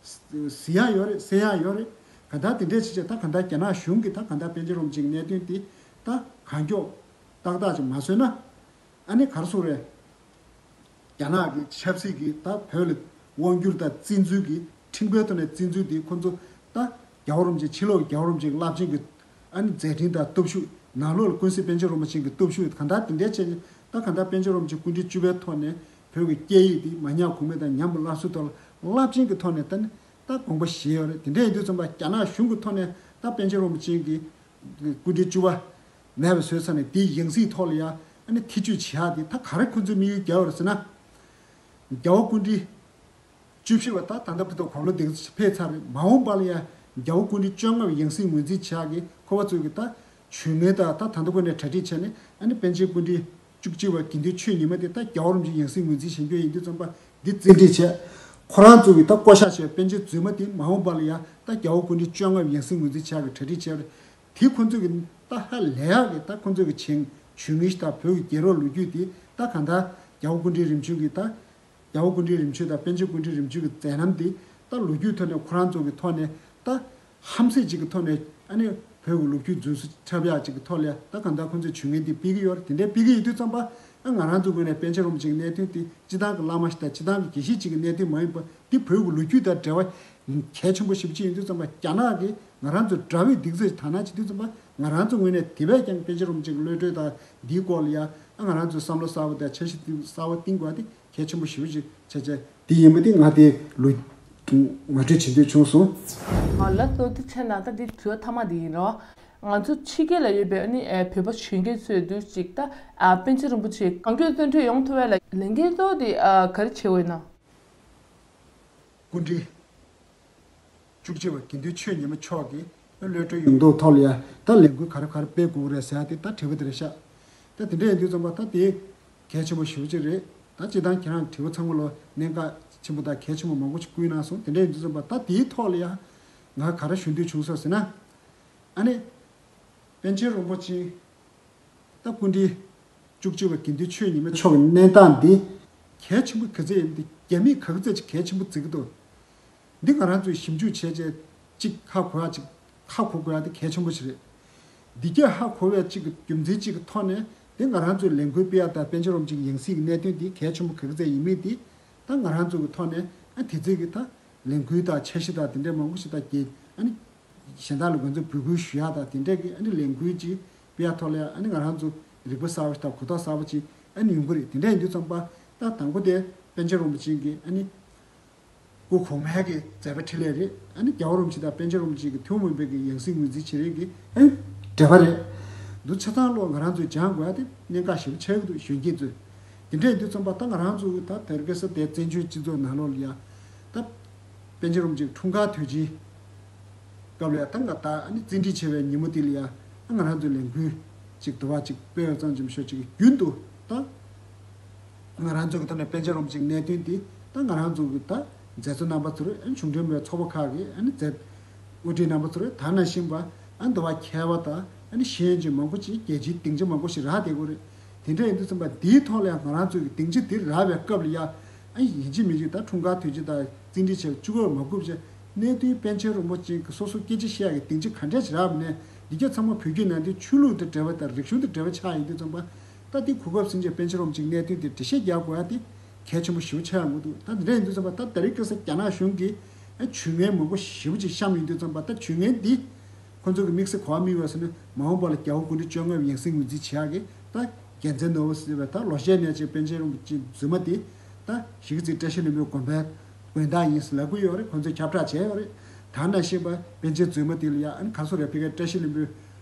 གཟིགས་ཡག་ཡོད་རེད། གསན་ཡག་ཡོད་རེད། གང་ལྟར་དེ་འདྲས་བྱས་བྱས། ད་གང་ལྟར་རྒྱ་ནག་གཞུང་གིས་ད་གང་ལྟར་པཎ་ཆེན་རིན་པོ་ཆེའི་གནད་དོན་འདི་ད་གང་མགྱོགས་ཏག་ཏག་ཅིག་མ་བཟོས་ན། ཨ་ནི་ག་རེ་ཟེར་དགོས་རེད། རྒྱ་ནག་གི་ཆབ་སྲིད་ཀྱི་ད་བོད་ལ་དབང་བསྒྱུར་དང་བཙན་འཛུལ་གྱི་ཁྲིམས་འགལ་ཐོག་ནས་བཙན་འཛུལ་དེ་ཁོ་ཚོ་ད་རྒྱལ་བ་རིན་པོ་ཆེ། ཕྱི་ལོགས་ཀྱི་རྒྱལ་བ་རིན་པོ་ཆེ་གི་རླབས་ཆེན་གྱི་ཨ་ནི་མཛད་འཕྲིན་དང་སྟོབས་ཤུགས། ནང་ལོགས་ལ་ཀུན་གཟིགས་པཎ་ཆེན་རིན་པོ་ཆེ་གི་སྟོབས་ཤུགས། གང་ལྟར་དེ་འདྲས་བྱས་ནས་ད་གང་ལྟར་པཎ་ཆེན་རིན་པོ་ཆེ་སྐུ་ཕྲེང་བཅུ་པའི་ཐོག་ནས་བོད་ཀྱི་སྐད་ཡིག་དེ་མ་ཉམས་གོང་མ་དང་ཉམས་པ་སླར་གསོའི་ཐོག་ལ་རླབས་ཆེན་གྱི་ཐོག་ནས་ད་ནི་ད་དགོངས་པ་བཞེས་ཡོད་རེད། དེ་འདྲས་ཡིན་དུས་ཙམ་པ་རྒྱ་ནག་གཞུང་གི་ཐོག་ནས་ད་པཎ་ཆེན་རིན་པོ་ཆེ་གི་སྐུ་ཕྲེང་བཅུ་པ་མེད་པ་བཟོས་ཚར་ནས། དེའི་ཡང་སྲིད་ཐོག་ལ་ཡ་ཨ་ནི་ཐེ་བྱུས་བྱེད་ཡག་དེ་ད་ག་རེ་ཁོ་ཚོའི་དམིགས་ཡུལ་རྒྱག་ཡོད་རེད་ཟེར་ན། རྒྱལ་བ་སྐུ་ཕྲེང་བཅུ་བཞི་པ་ད་ད་ལྟ་བར་དུ་དགུང་ལོ་འདི་ཕེབས་ཚར་རེད། མ་འོངས་པ་ལ་ཡ་རྒྱལ་བ་སྐུ་ཕྲེང་བཅོ་ལྔ་པའི་ཡང་སྲིད་ངོས་འཛིན་བྱེད་ཡག་གི་ཁོ་པ་ཚོས་ཀྱི་ད་ཇུས་ངན་དང་ད་ད་ལྟ་ཁོ་ནས་གྲ་སྒྲིག་བྱས་ནས། ཨ་ནི་པཎ་ཆེན་སྐུ་ཕྲེང་བཅུ་གཅིག་པ་དགེ་འདུན་ཆོས་ཉི་མ་དེ་ད་རྒྱལ་བ་རིན་པོ་ཆེའི་ཡང་སྲིད་ངོས་འཛིན་བྱེད་རྒྱུ་ཡིན་དུས་ཙམ་པ་འདི་བཙན་ཁྲིད་བྱས། ཁོ་རང་ཚོ་གི་ད་བསྐོ་བཞག་བྱས་པཎ་ཆེན་རྫུན་མ་དེ་མ་འོངས་པ་ལ་ཡ་ད་རྒྱལ་བ་སྐུ་ཕྲེང་བཅོ་ལྔ་པའི་ཡང་སྲིད་ངོས་འཛིན་བྱེད་ཡག་གི་གྲ་སྒྲིག་བྱས་རེད། དེ་ཁོ་ཚོ་གི་ད་ཧ་ལས་ཡག་གི་ད་ཁོ་ཚོ་གི་བྱེད་ཇུས་ངན་ཞིག་དང་། བོད་ཀྱི་རྒྱལ་རབས་ལོ་རྒྱུས་དེ་ད་གང་ལྟར་རྒྱལ་བ་སྐུ་ཕྲེང་རིམ་བྱོན་གྱི་ད་རྒྱལ་བ་སྐུ་ཕྲེང་རིམ་བྱོན་དང་པཎ་ཆེན་སྐུ་ཕྲེང་རིམ་བྱོན་གྱི་མཛད་རྣམ་དེ་ད་ལོ་རྒྱུས་ཐོག་ནས་ཁོ་རང་ཚོ་གི་ཐོག་ནས་ད་ཧམ་སེམས་ཅིག་གི་ཐོག་ནས། ཨ་ནི་བོད་ཀྱི་ལོ་རྒྱུས་རྫུན་བཟོ་འཁྲབ་ཡག་ཅིག་གི་ཐོག་ལ་ད་གང་ལྟར་ཁོ་ཚོས་ཇུས་ངན་འདི་སྤེལ་གྱི་ཡོད་རེད། དེ་འདྲའི་སྤེལ་གྱི་ཡོད་དུས་ཙམ་པ། ཨ་ང་རང་ཚོའི་ངོས་ནས་པཎ་ཆེན་རིན་པོ་ཆེའི་གནད་དོན་དེ་སྤྱི་བཏང་གི་བླ་མ་ཞིག་དང་སྤྱི་བཏང་གི་དགེ་བཤེས་ཅིག་གི་གནད་དོན་མ་ཡིན་པ། འདི་བོད་ཀྱི་ལོ་རྒྱུས་དང་འབྲེལ་བ་གལ་ཆེན་པོ་ཞེ་པོ་ཅིག་ཡིན་དུས་ཙམ་པ། རྒྱ་ནག་གིས་ང་རང་ཚོ་དགྲ་བོའི་སྡིགས་ཚད་དག་སྣང་བྱེད་དུས་ཙམ་པ། ང་རང་ཚོའི་ངོས་ནས་དེ་བས་ཀྱང་པཎ་ཆེན་རིན་པོ་ཆེ་གི་གློད་གྲོལ་དང་འདིའི་སྐོར་ལ་ཡ། ཨ་ང་རང་ཚོས་བསམ་བློ་གསར་པ་དང་འཆར་གཞི་གསར་པ་བཏིང་དགོས་པ་དེ་གལ་ཆེན་པོ་ཞེ་པོ་ཅིག་ཆགས་ཆགས། དེ་ཡིན་པ་དེ་ང་དེ་ལོ་ངོ་སྤྲོད་བྱེད་འདོད་བྱུང་སོང་། ལགས་སོ། དེ་བྱས་ན་ད་འདི་དྲི་བ་མཐའ་མ་དེ་ཡིན་རོགས། ང་ཚོ་ཕྱི་རྒྱལ་ལ་ཡོད་པའི་ཨ་ནི་ཨེ་བོད་པ་གཞོན་སྐྱེས་ཚོས་དུས་ཅིག་ད་ཨ་པཎ་ཆེན་རིན་པོ་ཆེ་གང་མགྱོགས་བཙན་བྱོལ་ཡོང་ཐུབ་པ་ལ་ལས་འགན་གཙོ་བོ་དེ་ཨ་ག་རེ་བྱེད་འོས་ན། སྐུ་ཕྲེང་བཅུ་གཅིག་པ་དགེ་འདུན་ཆོས་ཉི་མ་མཆོག་གིས་གློད་གྲོལ་ཡོང་ཐབས་ཐོག་ལ་ཡ་ད་ལས་འགུལ་ག་རེ་ག་རེ་སྤེལ་དགོས་རེད་ཟེར་ཡ་དེ་ད་དྲི་བ་དེ་རེད་ཤག། ད་དེ་འདྲ་ཡིན་དུས་ཙམ་པ་ད་དེ་གལ་ཆེན་པོ་ཞེ་པོ་ཅིག་རེད། ད་སྤྱིར་བཏང་ཁྱེད་རང་དྲི་བ་ཚང་མ་ལ་གནད་འགག་ཆེན་པོ་དང་གལ་ཆེན་པོ་མང་པོ་ཞིག་བསྐུལ་གནང་སོང་། དེ་འདྲ་ཡིན་དུས་ཙམ་པ་ད་དེའི་ཐོག་ལ་ཡ་ང་ག་རེ་ཞུ་འདོད་བྱུང་སོང་ཟེར་ན། ཨ་ནི་པཎ་ཆེན་རིན་པོ་ཆེ་ད་སྐུ་ཕྲེང་བཅུ་གཅིག་པ་དགེ་འདུན་ཆོས་ཉི་མ་མཆོག་གི་གནས་སྟངས་འདི་གལ་ཆེན་པོ་ག་ཚད་ཡིན། འདི་རྒྱ་མིས་ག་ཚད་ཅིག་གལ་ཆེན་པོ་བརྩི་གི་འདུག། འདི་ང་རང་ཚོས་ཞིབ་འཇུག་བྱས་བྱས་ཅིག་ཧ་གོ་ཡ་ཅིག་ཧ་གོ་དགོས་ཡ་དེ་གལ་ཆེན་པོ་ཞིག་རེད། འདི་གས་ཧ་གོ་བའི་ཅིག་གི་རྒྱུ་མཚན་ཅིག་གི་ཐོག་ནས། དེ་ང་རང་ཚོས་ལས་འགུལ་སྤེལ་ཡ་དང་པཎ་ཆེན་རིན་པོ་ཆེ་གི་ཡང་སྲིད་ཀྱི་གནད་དོན་འདི་གལ་ཆེན་པོ་ག་ཚད་ཡིན་མིན་དེ་ད་ང་རང་ཚོ་གི་ཐོག་ནས་ཨ་དེ་ཚོའི་གི་ད་ལས་འགུལ་དང་འཆར་གཞི་དང་དེ་འདྲའི་མང་པོ་ཞིག་ད་རྒྱས། ཨ་ནི་གཞན་དག་ལ་ང་ཚོས་འབོད་སྐུལ་ཞུ་ཡག་དང་དེ་འདྲས་ཀྱི་ཨ་ནི་ལས་འགུལ་ཅིག་སྤེལ་ཡག་ཐོག་ལ་ཡ། ཨ་ནི་ང་རང་ཚོ་རིག་པ་གསར་པ་ཞིག་དང་གོ་རྟོགས་གསར་པ་ཅིག་ཨ་ནི་ཡོང་གི་རེད། དེ་འདྲས་ཡིན་དུས་ཙམ་པ་ད་དང་པོ་དེ་པཎ་ཆེན་རིན་པོ་ཆེ་གི་ཨ་ནི་སྐུ་གོང་མའི་གི་མཛད་པ་འཕྲིན་ལས་རེད། ཨ་ནི་རྒྱལ་བ་རིན་པོ་ཆེ་དང་པཎ་ཆེན་རིན་པོ་ཆེ་གི་ཐུན་མོང་མ་ཡིན་པའི་གི་ཡང་སྲིད་ངོས་འཛིན་བྱེད་རེས་ཀྱི་ཨ་ནི་འབྲེལ་བ་རེད། འདུག་ཆ་ཚང་ལོ་ང་རང་ཚོས་སྦྱང་དགོས་ཡ་དེ་གནད་འགག་ཞེ་པོ་ཆགས་ཀྱི་འདུག། གཞོན་སྐྱེས་ཚོས། དེ་འདྲ་ཡིན་དུས་ཙམ་པ་ད་ང་རང་ཚོ་ད་དེ་རིང་ཁ་སང་དེ་བཙན་བྱོལ་སྤྱི་ཚོགས་ནང་ལོགས་ལ་ཡ། ད་པཎ་ཆེན་རིན་པོ་ཆེ་འཁྲུངས་སྐར་དུས་ཆེན་སྐབས་ལ་ཡ། ད་ང་ད་ཨ་ནི་བཙན་ཁྲིད་བྱས་པའི་ཉིན་མོ་དེ་ལ་ཡ། ཨ་ང་རང་ཚོའི་ལས་འགུལ་ཅིག་དུ་བ་ཅིག་སྤེལ་བ་ཙམ་ཅིག་ཤོད་ཅིག་རྒྱུན་དུ་ད་ང་རང་ཚོ་གི་ཐོག་ནས་པཎ་ཆེན་རིན་པོ་ཆེའི་གནད་དོན་འདི་ད་ང་རང་ཚོ་གི་ད་མཛད་གཙོ་རྣམ་པ་ཚོ་རེད། ཨ་ནི་གཞུང་འབྲེལ་མེད་པའི་ཚོགས་པ་ཁག་གི་ཨ་ནི་མཛད་དབུ་ཁྲིད་རྣམ་པ་ཚོ་རེད། ད་ནང་བཞིན་པ་ཨ་ནི་འདི་བ་མཁས་པ་དང་ཨ་ནི་ཤེས་ཡོན་ཅན་མང་པོ་ཅིག་རྒྱལ་སྤྱིའི་སྡིངས་ཆ་མང་པོ་ཞིག་རག་བསྡད་ཀྱི་ཡོད་རེད། དེ་འདྲ་ཡིན་དུས་ཙམ་པ་འདིའི་ཐོག་ལ་ཡང་ང་རང་ཚོ་གི་སྡིངས་ཆ་འདི་རག་པའི་སྐབས་ལ་ཡ། ཨ་ཡིན་གཅིག་མིན་གཅིག་ད་འཁྲུངས་སྐར་དུས་ཆེན་དང་བཙན་ཁྲིད་བྱས་པ་གཅིག་པོར་མ་བཀུག་བྱས། གནད་དོན་པཎ་ཆེན་རིན་པོ་ཆེ་གི་སོ་སོ་སྐད་ཆ་བཤད་ཡག་གི་སྡིངས་ཆ་ག་འདྲས་ཞིག་རག་པ་ནས། འདི་ག་ཚང་མ་བོད་བརྒྱུད་ནང་བསྟན་ཆོས་ལུགས་དང་འབྲེལ་བ་དང་རིག་གཞུང་དང་འབྲེལ་བ་ཆགས་ཡིན་དུས་ཙམ་པ། ད་འདི་གོ་སྐབས་ཟིན་བྱས་པཎ་ཆེན་རིན་པོ་ཆེའི་གནད་དོན་དེ་འགྲེལ་བཤད་རྒྱག་དགོས་ཡ་དེ་གལ་ཆེན་པོ་ཞེ་པོ་ཆགས་ཡོང་གི་འདུག། ད་འདི་འདྲ་ཡིན་དུས་ཙམ་པ་ད་དེ་རིང་ཁ་སང་རྒྱ་ནག་གཞུང་གིས་ཨ་ཇུས་ངན་མང་པོ་ཞེ་པོ་ཅིག་བཤམས་ཡོང་དུས་ཙམ་པ། ད་ཇུས་ངན་འདི་ཁོ་ཚོ་གི་དམིགས་བསལ་ག་པར་དམིགས་པ་ཟེར་ན། མ་འོངས་པ་ལ་རྒྱལ་བ་སྐུ་ཕྲེང་བཅོ་ལྔ་པའི་ཡང་སྲིད་ངོས་འཛིན་བྱེད་ཡག་གི་ད་རྒྱལ་མཚན་ནོར་བུ་ཟེར་བའི་ད་ལོ་ཤས་ནས་ཅིག་པཎ་ཆེན་རིན་པོ་ཆེ་རྫུན་མ་དེ་ད་གཞིས་ཀ་རྩེ་བཀྲ་ཤིས་ལྷུན་པོའི་དགོན་པའི་དགོན་བདག་ཡིན་ཟེར་ལབ་ཀྱི་ཡོད་རེད། ཁོ་ཚོས་ཁྱབ་བསྒྲགས་བྱས་ཡོད་རེད། ད་ནང་བཞིན་པ་པཎ་ཆེན་རྫུན་མ་དེ་ལ་ཡ་ཨ་ནི་ག་རེ་ཟེར་དགོས་རེད། ཕ་གིའི་བཀྲ་ཤིས་ལྷུན་པོའི་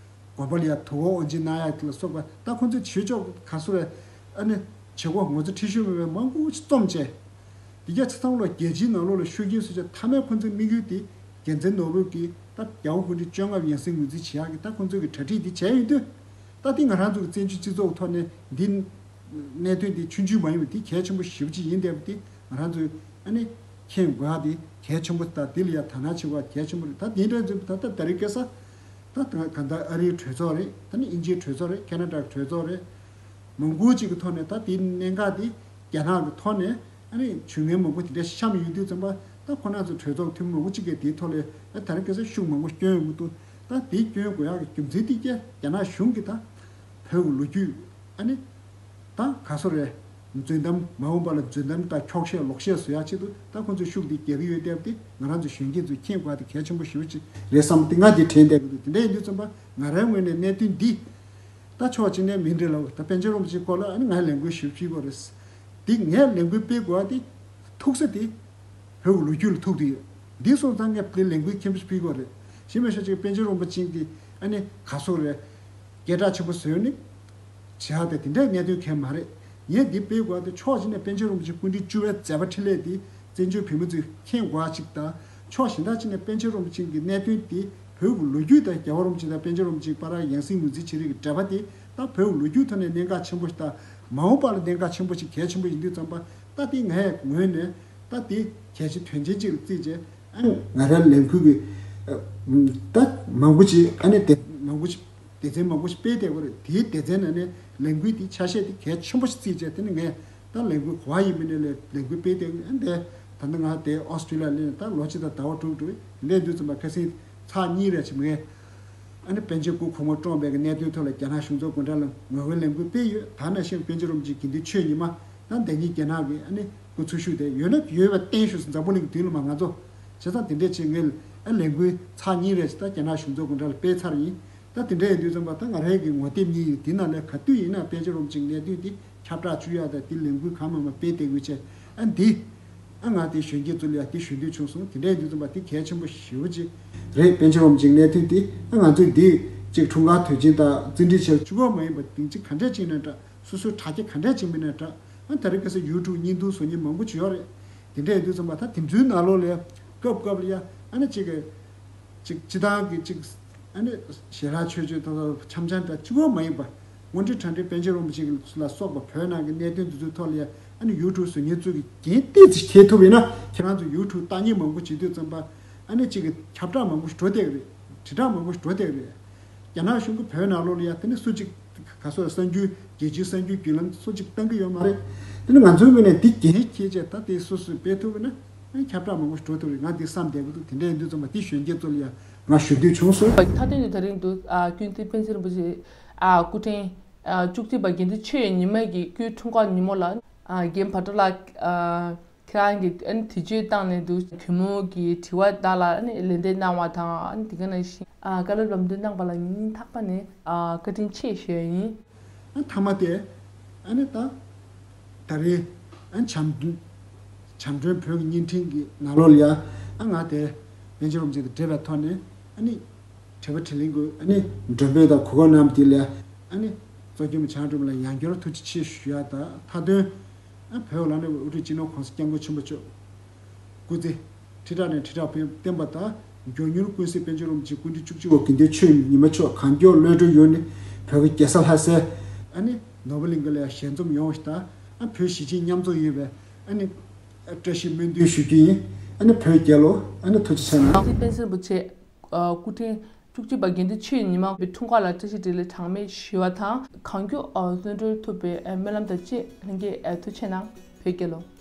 དགོན་པ་ལ་ཡ་དུ་བ་དབུ་འབྱེད་གནང་ཡག་དེ་ལ་སོགས་པ། ད་ཁོ་ཚོས་བྱེད་ཕྱོགས་ག་རེ་ཟེར་དགོས་རེད། ཨ་ནི་བྱེད་སྒོ་ངོ་ཚ་ཁྲེལ་ཤོར་མེད་པའི་མང་པོ་ཞིག་རྩོམ་བྱས། འདི་ག་ཆ་ཚང་ལོ་རྒྱལ་སྤྱིའི་ནང་ལོགས་ལ་ཤུགས་རྐྱེན་བཟོ་བྱས། མཐའ་མའི་ཁོ་ཚོའི་དམིགས་ཡུལ་དེ་རྒྱལ་མཚན་ནོར་བུ་གི་ད་རྒྱལ་བ་སྐུ་ཕྲེང་བཅོ་ལྔ་པའི་ཡང་སྲིད་ངོས་འཛིན་བྱེད་ཡག་གི་ད་ཁོ་ཚོའི་གི་གྲ་སྒྲིག་འདི་བྱས་ཡོད་དུས། ད་འདི་ང་རང་ཚོ་གི་བཙན་བྱོལ་སྤྱི་ཚོགས་ཐོག་ནས་འདི་གནད་དོན་འདི་ཆུང་ཆུང་མ་ཡིན་པ་འདི་གལ་ཆེན་པོ་ཞེ་པོ་ཅིག་ཡིན་བསྡད་པ་འདི་ང་རང་ཚོས་ཨ་ནི་མཁྱེན་དགོས་ཡག་འདི་གལ་ཆེན་པོ། ད་འདི་ལ་ཡ་དག་སྣང་བྱེད་དགོས་ཡག་གལ་ཆེན་པོ་རེད། ད་འདི་འདྲ་ཚོ་ད་ད་ད་རེས་ཁ་སང་ད་ད་ག་ད་ཨ་རིའི་གྲོས་ཚོགས་རེད། ད་ནི་དབྱིན་ཇིའི་གྲོས་ཚོགས་རེད། ཁེ་ན་ཌའི་གྲོས་ཚོགས་རེད། མང་པོ་ཅིག་གི་ཐོག་ནས་ད་དེའི་གནད་འགག་དེ་རྒྱ་ནག་གི་ཐོག་ནས་ཨ་ནི་ཇུས་ངན་མང་པོ་དེ་འདྲ་བཤམས་ཡོང་དུས་ཙམ་པ། ད་ཁོ་རང་ཚོ་གྲོས་ཚོགས་འཐུས་མི་མང་པོ་ཅིག་གིས་དེའི་ཐོག་ལ་ཨ་ད་རེས་ཁ་སང་ཤུགས་མང་པོ་བསྐྱོན་ཡོང་གི་འདུག་ད་དེ་བསྐྱོན་དགོས་ཡག་གི་རྒྱུ་མཚན་དེ་ཀྱང་རྒྱ་ནག་གཞུང་གིས་ད་བོད་ཀྱི་ལོ་རྒྱུས་ཨ་ནི་ད་ག་སོ་རེད། རྫུན་གཏམ། མ་འོངས་པ་ལ་རྫུན་གཏམ་དང་འཁྱོག་བཤད་ལོག་བཤད་བཟོ་ཡག་ཆེད་དུ་ད་ཁོང་ཚོས་ཤུགས་དེ་རྒྱག་གི་ཡོད་བསྡད་པ་དེ་ང་རང་ཚོ་གཞོན་སྐྱེས་ཚོས་མཁྱེན་དགོས་པ་དེ་གལ་ཆེན་པོ་ཞེ་པོ་ཅིག་རེད་བསམ་སྟེ་ང་དེ་དྲན་བསྡད་ཀྱི་འདུག་དེ་འདྲ་ཡིན་དུས་ཙམ་པ་ང་རའི་ངོས་ནས་གནད་དོན་འདི་ད་ཕྱོགས་གཅིག་ནས་མིན་འགྲིག་ལ། ད་པཎ་ཆེན་རིན་པོ་ཆེའི་སྐོར་ལ་ཨ་ནི་ང་ལས་འགུལ་ཞིབ་ཕྱིན་པ་རེད། འདི་ངས་ལས་འགུལ་སྤེལ་དགོས་པ་དེ་ཐུག་ས་དེ་བོད་ཀྱི་ལོ་རྒྱུས་ལ་ཐུག་དེ་ཡོད། འདི་སོང་ཙང་ངས་དེ་ལས་འགུལ་ཁྱད་པར་ཕྱིན་པ་རེད། གཞན་མི་ཤོག་ཅིག་པཎ་ཆེན་རིན་པོ་ཆེ་གི་ཨ་ནི་ག་སོ་རེད། སྐད་གྲགས་ཆེན་པོ་བཟོས་ནི་བྱེད་ཡག་དེ་དེ་འདྲའི་གནད་དོན་གང་ཡང་མ་རེད། ངས་འདི་སྤེལ་དགོས་པ་དེ་ཕྱོགས་གཅིག་ནས་པཎ་ཆེན་རིན་པོ་ཆེ་སྐུ་ཕྲེང་བཅུ་པའི་མཛད་པ་འཕྲིན་ལས་དེ་བཙན་བྱོལ་བོད་མི་ཚོས་མཁྱེན་དགོས་པ་གཅིག་དང་། ཕྱོགས་གཞན་དག་ཅིག་ནས་པཎ་ཆེན་རིན་པོ་ཆེ་གི་གནད་དོན་དེ་བོད་ཀྱི་ལོ་རྒྱུས་དང་རྒྱལ་བ་རིན་པོ་ཆེ་དང་པཎ་ཆེན་རིན་པོ་ཆེ་བར་ཡང་སྲིད་ངོས་འཛིན་བྱེད་རིགས་ཀྱི་འབྲེལ་བ་དེ་ད་བོད་ཀྱི་ལོ་རྒྱུས་ཐོག་ནས་གནད་འགག་ཆེན་པོ་ཞིག་དང་། མ་འོངས་པ་ལ་གནད་འགག་ཆེན་པོ་ཞིག་གལ་ཆེན་པོ་ཡིན་དུས་ཙམ་པ། ད་དེ་ངའི་ངོས་ནས་ད་དེ་གལ་ཆེ་དོན་ཆེན་ཅིག་ལ་བརྩིས་བྱས། ཨ་ང་རའི་ལས་འགུལ་གྱི་ཨ་ད་མང་པོ་ཅིག་ཨ་ནི་དེ་མང་པོ་ཅིག་སྡེ་ཚན་མང་པོ་ཞིག་སྤེལ་བསྡད་ཀྱི་རེད། དེའི་སྡེ་ཚན་ནང་ནས་ལས་འགུལ་དེ་ཆ་ཤས་དེ་གལ་ཆེན་པོ་ཞིག་བརྩིས་བྱས། དེ་ནི་ངས་ད་ལས་འགུལ་ག་པར་ཡིན་མིན་ནས་ལས་ལས་འགུལ་སྤེལ་བསྡད་ཀྱི་ཡོད། འདི་ད་ལྟ་ང་དེ་ཨོ་སི་ཀྲི་ལི་ཡ་སླེབས་ནས་ད་ལོ་གཅིག་དང་ཟླ་བ་དྲུག་འགྲོ་གི་ཡོད། དེ་འདྲ་ཡིན་དུས་ཙམ་པ་ཁ་སང་ཚར་གཉིས་རེ་བྱས་ངས་ཨ་ནི་པཎ་ཆེན་སྐུ་གོང་མ་བཀྲོངས་པའི་གནད་དོན་ཐོག་ལ་རྒྱ་ནག་གཞུང་ཚབ་སྒོ་འགྲམ་ལ་ངོ་རྒོལ་ལས་འགུལ་སྤེལ་ཡོད། ད་ནང་བཞིན་པཎ་ཆེན་རིན་པོ་ཆེ་དགེ་འདུན་ཆོས་ཉི་མ་ད་འདི་ཉིད་རྒྱ་ནག་གི་ཨ་ནི་སྐུ་འཚོ་བཞུགས་དེ་ཡོད་ན་ཡོད་པ་བསྟན་བཞུགས་སུ་འཛམ་བུ་གླིང་གི་མདུན་ལ་མ་ང་ཚོ་བྱས་ཙང་། དེ་འདྲ་བྱས་ངས་ཨ་ལས་འགུལ་ཚར་གཉིས་རེ་བྱས། ད་རྒྱ་ནག་གཞུང་ཚབ་སྒོ་འགྲམ་ལ་སྤེལ་ཚར་ཡིན། ད་དེ་འདྲ་ཡིན་དུས་ཙམ་པ་ད་ང་རང་གི་ངོ་དེབ་གཉིས་ཡོད། དེ་ནང་ལས་ག་དུས་ཡིན་ན་པཎ་ཆེན་རིན་པོ་ཆེའི་གནད་དོན་དེ་ཁྱབ་བསྒྲགས་བཅུག་ཡག་དང་། དེ་ལས་འགུལ་གང་མང་མང་སྤེལ་བསྡད་དགོས་བྱས། ཨ་འདི་ཨ་ང་དེ་གཞོན་སྐྱེས་ཚོ་ལ་ཡང་དེ་ཞུ་འདོད་བྱུང་སོང་། དེ་འདྲ་ཡིན་དུས་ཙམ་པ་དེ་གལ་ཆེན་པོ་ཞེ་པོ་ཅིག་རེད། པཎ་ཆེན་རིན་པོ་ཆེའི་གནད་དོན་དེ་ཨ་ང་ཚོས་འདི་ཅིག་འཁྲུངས་སྐར་དུས་ཆེན་དང་བརྩི་འཇོག་བྱས། གཅིག་པོ་མ་ཡིན་པ་དེང་ཕྱིན་ག་འདྲས་ཅིག་ཡིན་ན་འདྲ། སོ་སོའི་དྲ་རྒྱ་ག་འདྲས་ཅིག་མིན་ན་འདྲ། ཨ་ད་རེས་ཁ་སང་ཡུ་ཊུབ་བརྙན་ཐུང་བཟོ་མཁན་མང་པོ་ཅིག་ཡོད་རེད། དེ་འདྲ་ཡིན་དུས་ཙམ་པ་ད་དེ་ཚོའི་ནང་ལོགས་ལ་ཡང་སྐབས་སྐབས་ལ་ཡང་ཨ་ནི་གཅིག་གི་གཅིག་སྤྱི་བཏང་གི་གཅིག་ཨ་ནི་ཞལ་ལག་མཆོད་བརྗོད་དང་འཆམ་འཆམ་འདྲ་གཅིག་པོ་མ་ཡིན་པ། དངོས་འབྲེལ་དྲང་འབྲེལ་པཎ་ཆེན་རིན་པོ་ཆེ་ལ་སོགས་པ་བོད་ནང་གི་གནད་དོན་འདི་ཚོའི་ཐོག་ལ་ཡང་ཨ་ནི་ཡུ་ཊུབ་བཟོ་མཁན་ཚོས་ཀྱི་འགན་ཏོག་ཙམ་འཁྱེར་ཐུབ་ཡིན་ན། ཁྱེད་རང་ཚོ་ཡུ་ཊུབ་ལྟ་མཁན་མང་པོ་བྱེད་དུས་ཙམ་པ་ཨ་ནི་གཅིག་གི་ཁྱབ་བསྒྲགས་མང་པོ་ཞིག་འགྲོ་བསྡད་ཀྱི་རེད། དྲིལ་བསྒྲགས་མང་པོ་ཞིག་འགྲོ་བསྡད་ཀྱི་རེད། རྒྱ་ནག་གཞུང་གིས་བོད་ནང་ལོགས་ལ་ཡང་དེ་ནི་སུ་གཅིག་ག་སོ་གསར་འགྱུར་རྒྱལ་སྤྱིའི་གསར་འགྱུར་བརྒྱུད་ལམ་སུ་གཅིག་བཏང་གི་ཡོད་མ་རེད། དེ་ནི་ང་ཚོའི་ངོས་ནས་འདི་འགན་འཁྱེར་བྱས། ད་དེ་སོ་སོས་སྤེལ་ཐུབ་པ་ན་ཨ་ཁྱབ་བསྒྲགས་མང་པོ་ཞིག་འགྲོ་ཐུབ་རེད། ང་འདི་བསམ་བསྡད་ཀྱི་འདུག་དེ་འདྲ་ཡིན་དུས་ཙམ་པ་འདི་གཞོན་སྐྱེས་ཚོ་ལ་ཡང་ང་ཞུ་འདོད་བྱུང་སོང་། མཐའ་དོན་དུ་ད་རིང་དུ་ཨ་ཀུན་མཁྱེན་པཎ་ཆེན་རིན་པོ་ཆེ་ཨ་སྐུ་ཕྲེང་ཨ་བཅུ་གཅིག་པ་དགེ་འདུན་ཆོས་ཉི་མ་གི་སྐུའི་འཁྲུངས་སྐར་ཉིན་མོ་ལ་ཨ་རྒན་བྷ་དྲ་ལགས་ཨ་ཁྱེད་རང་གི་ཨ་ནི་དུས་ཚོད་བཏང་ནས་འདུག་གུས་མོ་གི་དྲི་བ་དག་ལ་ཨ་ནི་ལན་འདེབས་གནང་བ་དང་། ཨ་ནི་དེ་ག་ནང་བཞིན་ཨ་བཀའ་སློབ་ལམ་སྟོན་གནང་བ་ལ་སྙིང་ཐག་པ་ནས་ཨ་བཀའ་དྲིན་ཆེ་ཞུ་ཡ་ཡིན། ཨ་མཐའ་མ་དེ་ཨ་ནི་ད་ད་རེས་ཨ་བྱམས་བྱམས་སྒྲོན་བོད་ཀྱི་བརྙན་འཕྲིན་གྱི་ནང་ལོགས་ལ་ཡ་ཨ་ང་དེ་པཎ་ཆེན་རིན་པོ་ཆེ་དང་འབྲེལ་བའི་ཐོག་ནས་ཨ་ནི་དྲི་བ་དྲིས་ལན་གྱི་ཨ་ནི་མགྲོན་འབོད་དང་གོ་སྐབས་གནང་བ་དེ་ལ་ཨ་ནི་གཙོ་སྐྱོང་བྱང་སྒྲོལ་མ་ལ་ཡང་བསྐྱར་ཐུགས་རྗེ་ཆེ་ཞུ་ཡ་དང་། མཐའ་དོན་ཨ་བོད་ལ་ནི་དབུ་ཁྲིད་སྤྱི་ནོར་༸གོང་ས་༸སྐྱབས་མགོན་ཆེན་པོ་མཆོག་སྐུ་ཚེ་ཁྲི་ཕྲག་ནས་ཁྲི་ཕྲག་བརྟན་པ་དང་། མགྱོགས་མྱུར་ཀུན་གཟིགས་པཎ་ཆེན་རིན་པོ་ཆེ་སྐུ་ཕྲེང་བཅུ་གཅིག་པ་དགེ་འདུན་ཆོས་ཉི་མ་མཆོག་གང་མགྱོགས་གློད་གྲོལ་ཡོང་ནས་བོད་ཀྱི་རྒྱལ་ས་ལྷ་སའི་ཨ་ནི་ནོར་བུ་གླིང་ག་ལ་ཞལ་འཛོམས་ཡོང་བ་ཞིག་དང་། ཨ་བོད་གཞིས་བྱེས་མཉམ་འཛོམས་ཡོང་བའི་ཨ་ནི་བཀྲ་ཤིས་སྨོན་འདུན་ཞུ་རྒྱུ་ཡིན། ཨ་ནི་བོད་རྒྱལ་ལོ། ཨ་ནི་ཐུགས་རྗེ་ཆེ་གནང་། ཀུན་གཟིགས་པཎ་ཆེན་རིན་པོ་ཆེ་སྐུ་ཕྲེང་བཅུ་གཅིག་པ་དགེ་འདུན་ཆོས་ཉི་མ་གི་འཁྲུངས་སྐར་ལ་བཀྲ་ཤིས་བདེ་ལེགས་གྲངས་མེད་ཞུ་བ་དང་། གང་མགྱོགས་གསོན་གྲོལ་ཐུབ་པའི་སྨོན་ལམ་དང་བཅས་ལྷན་རྒྱས་ཐུགས་རྗེ་གནང་། བོད་རྒྱལ་ལོ།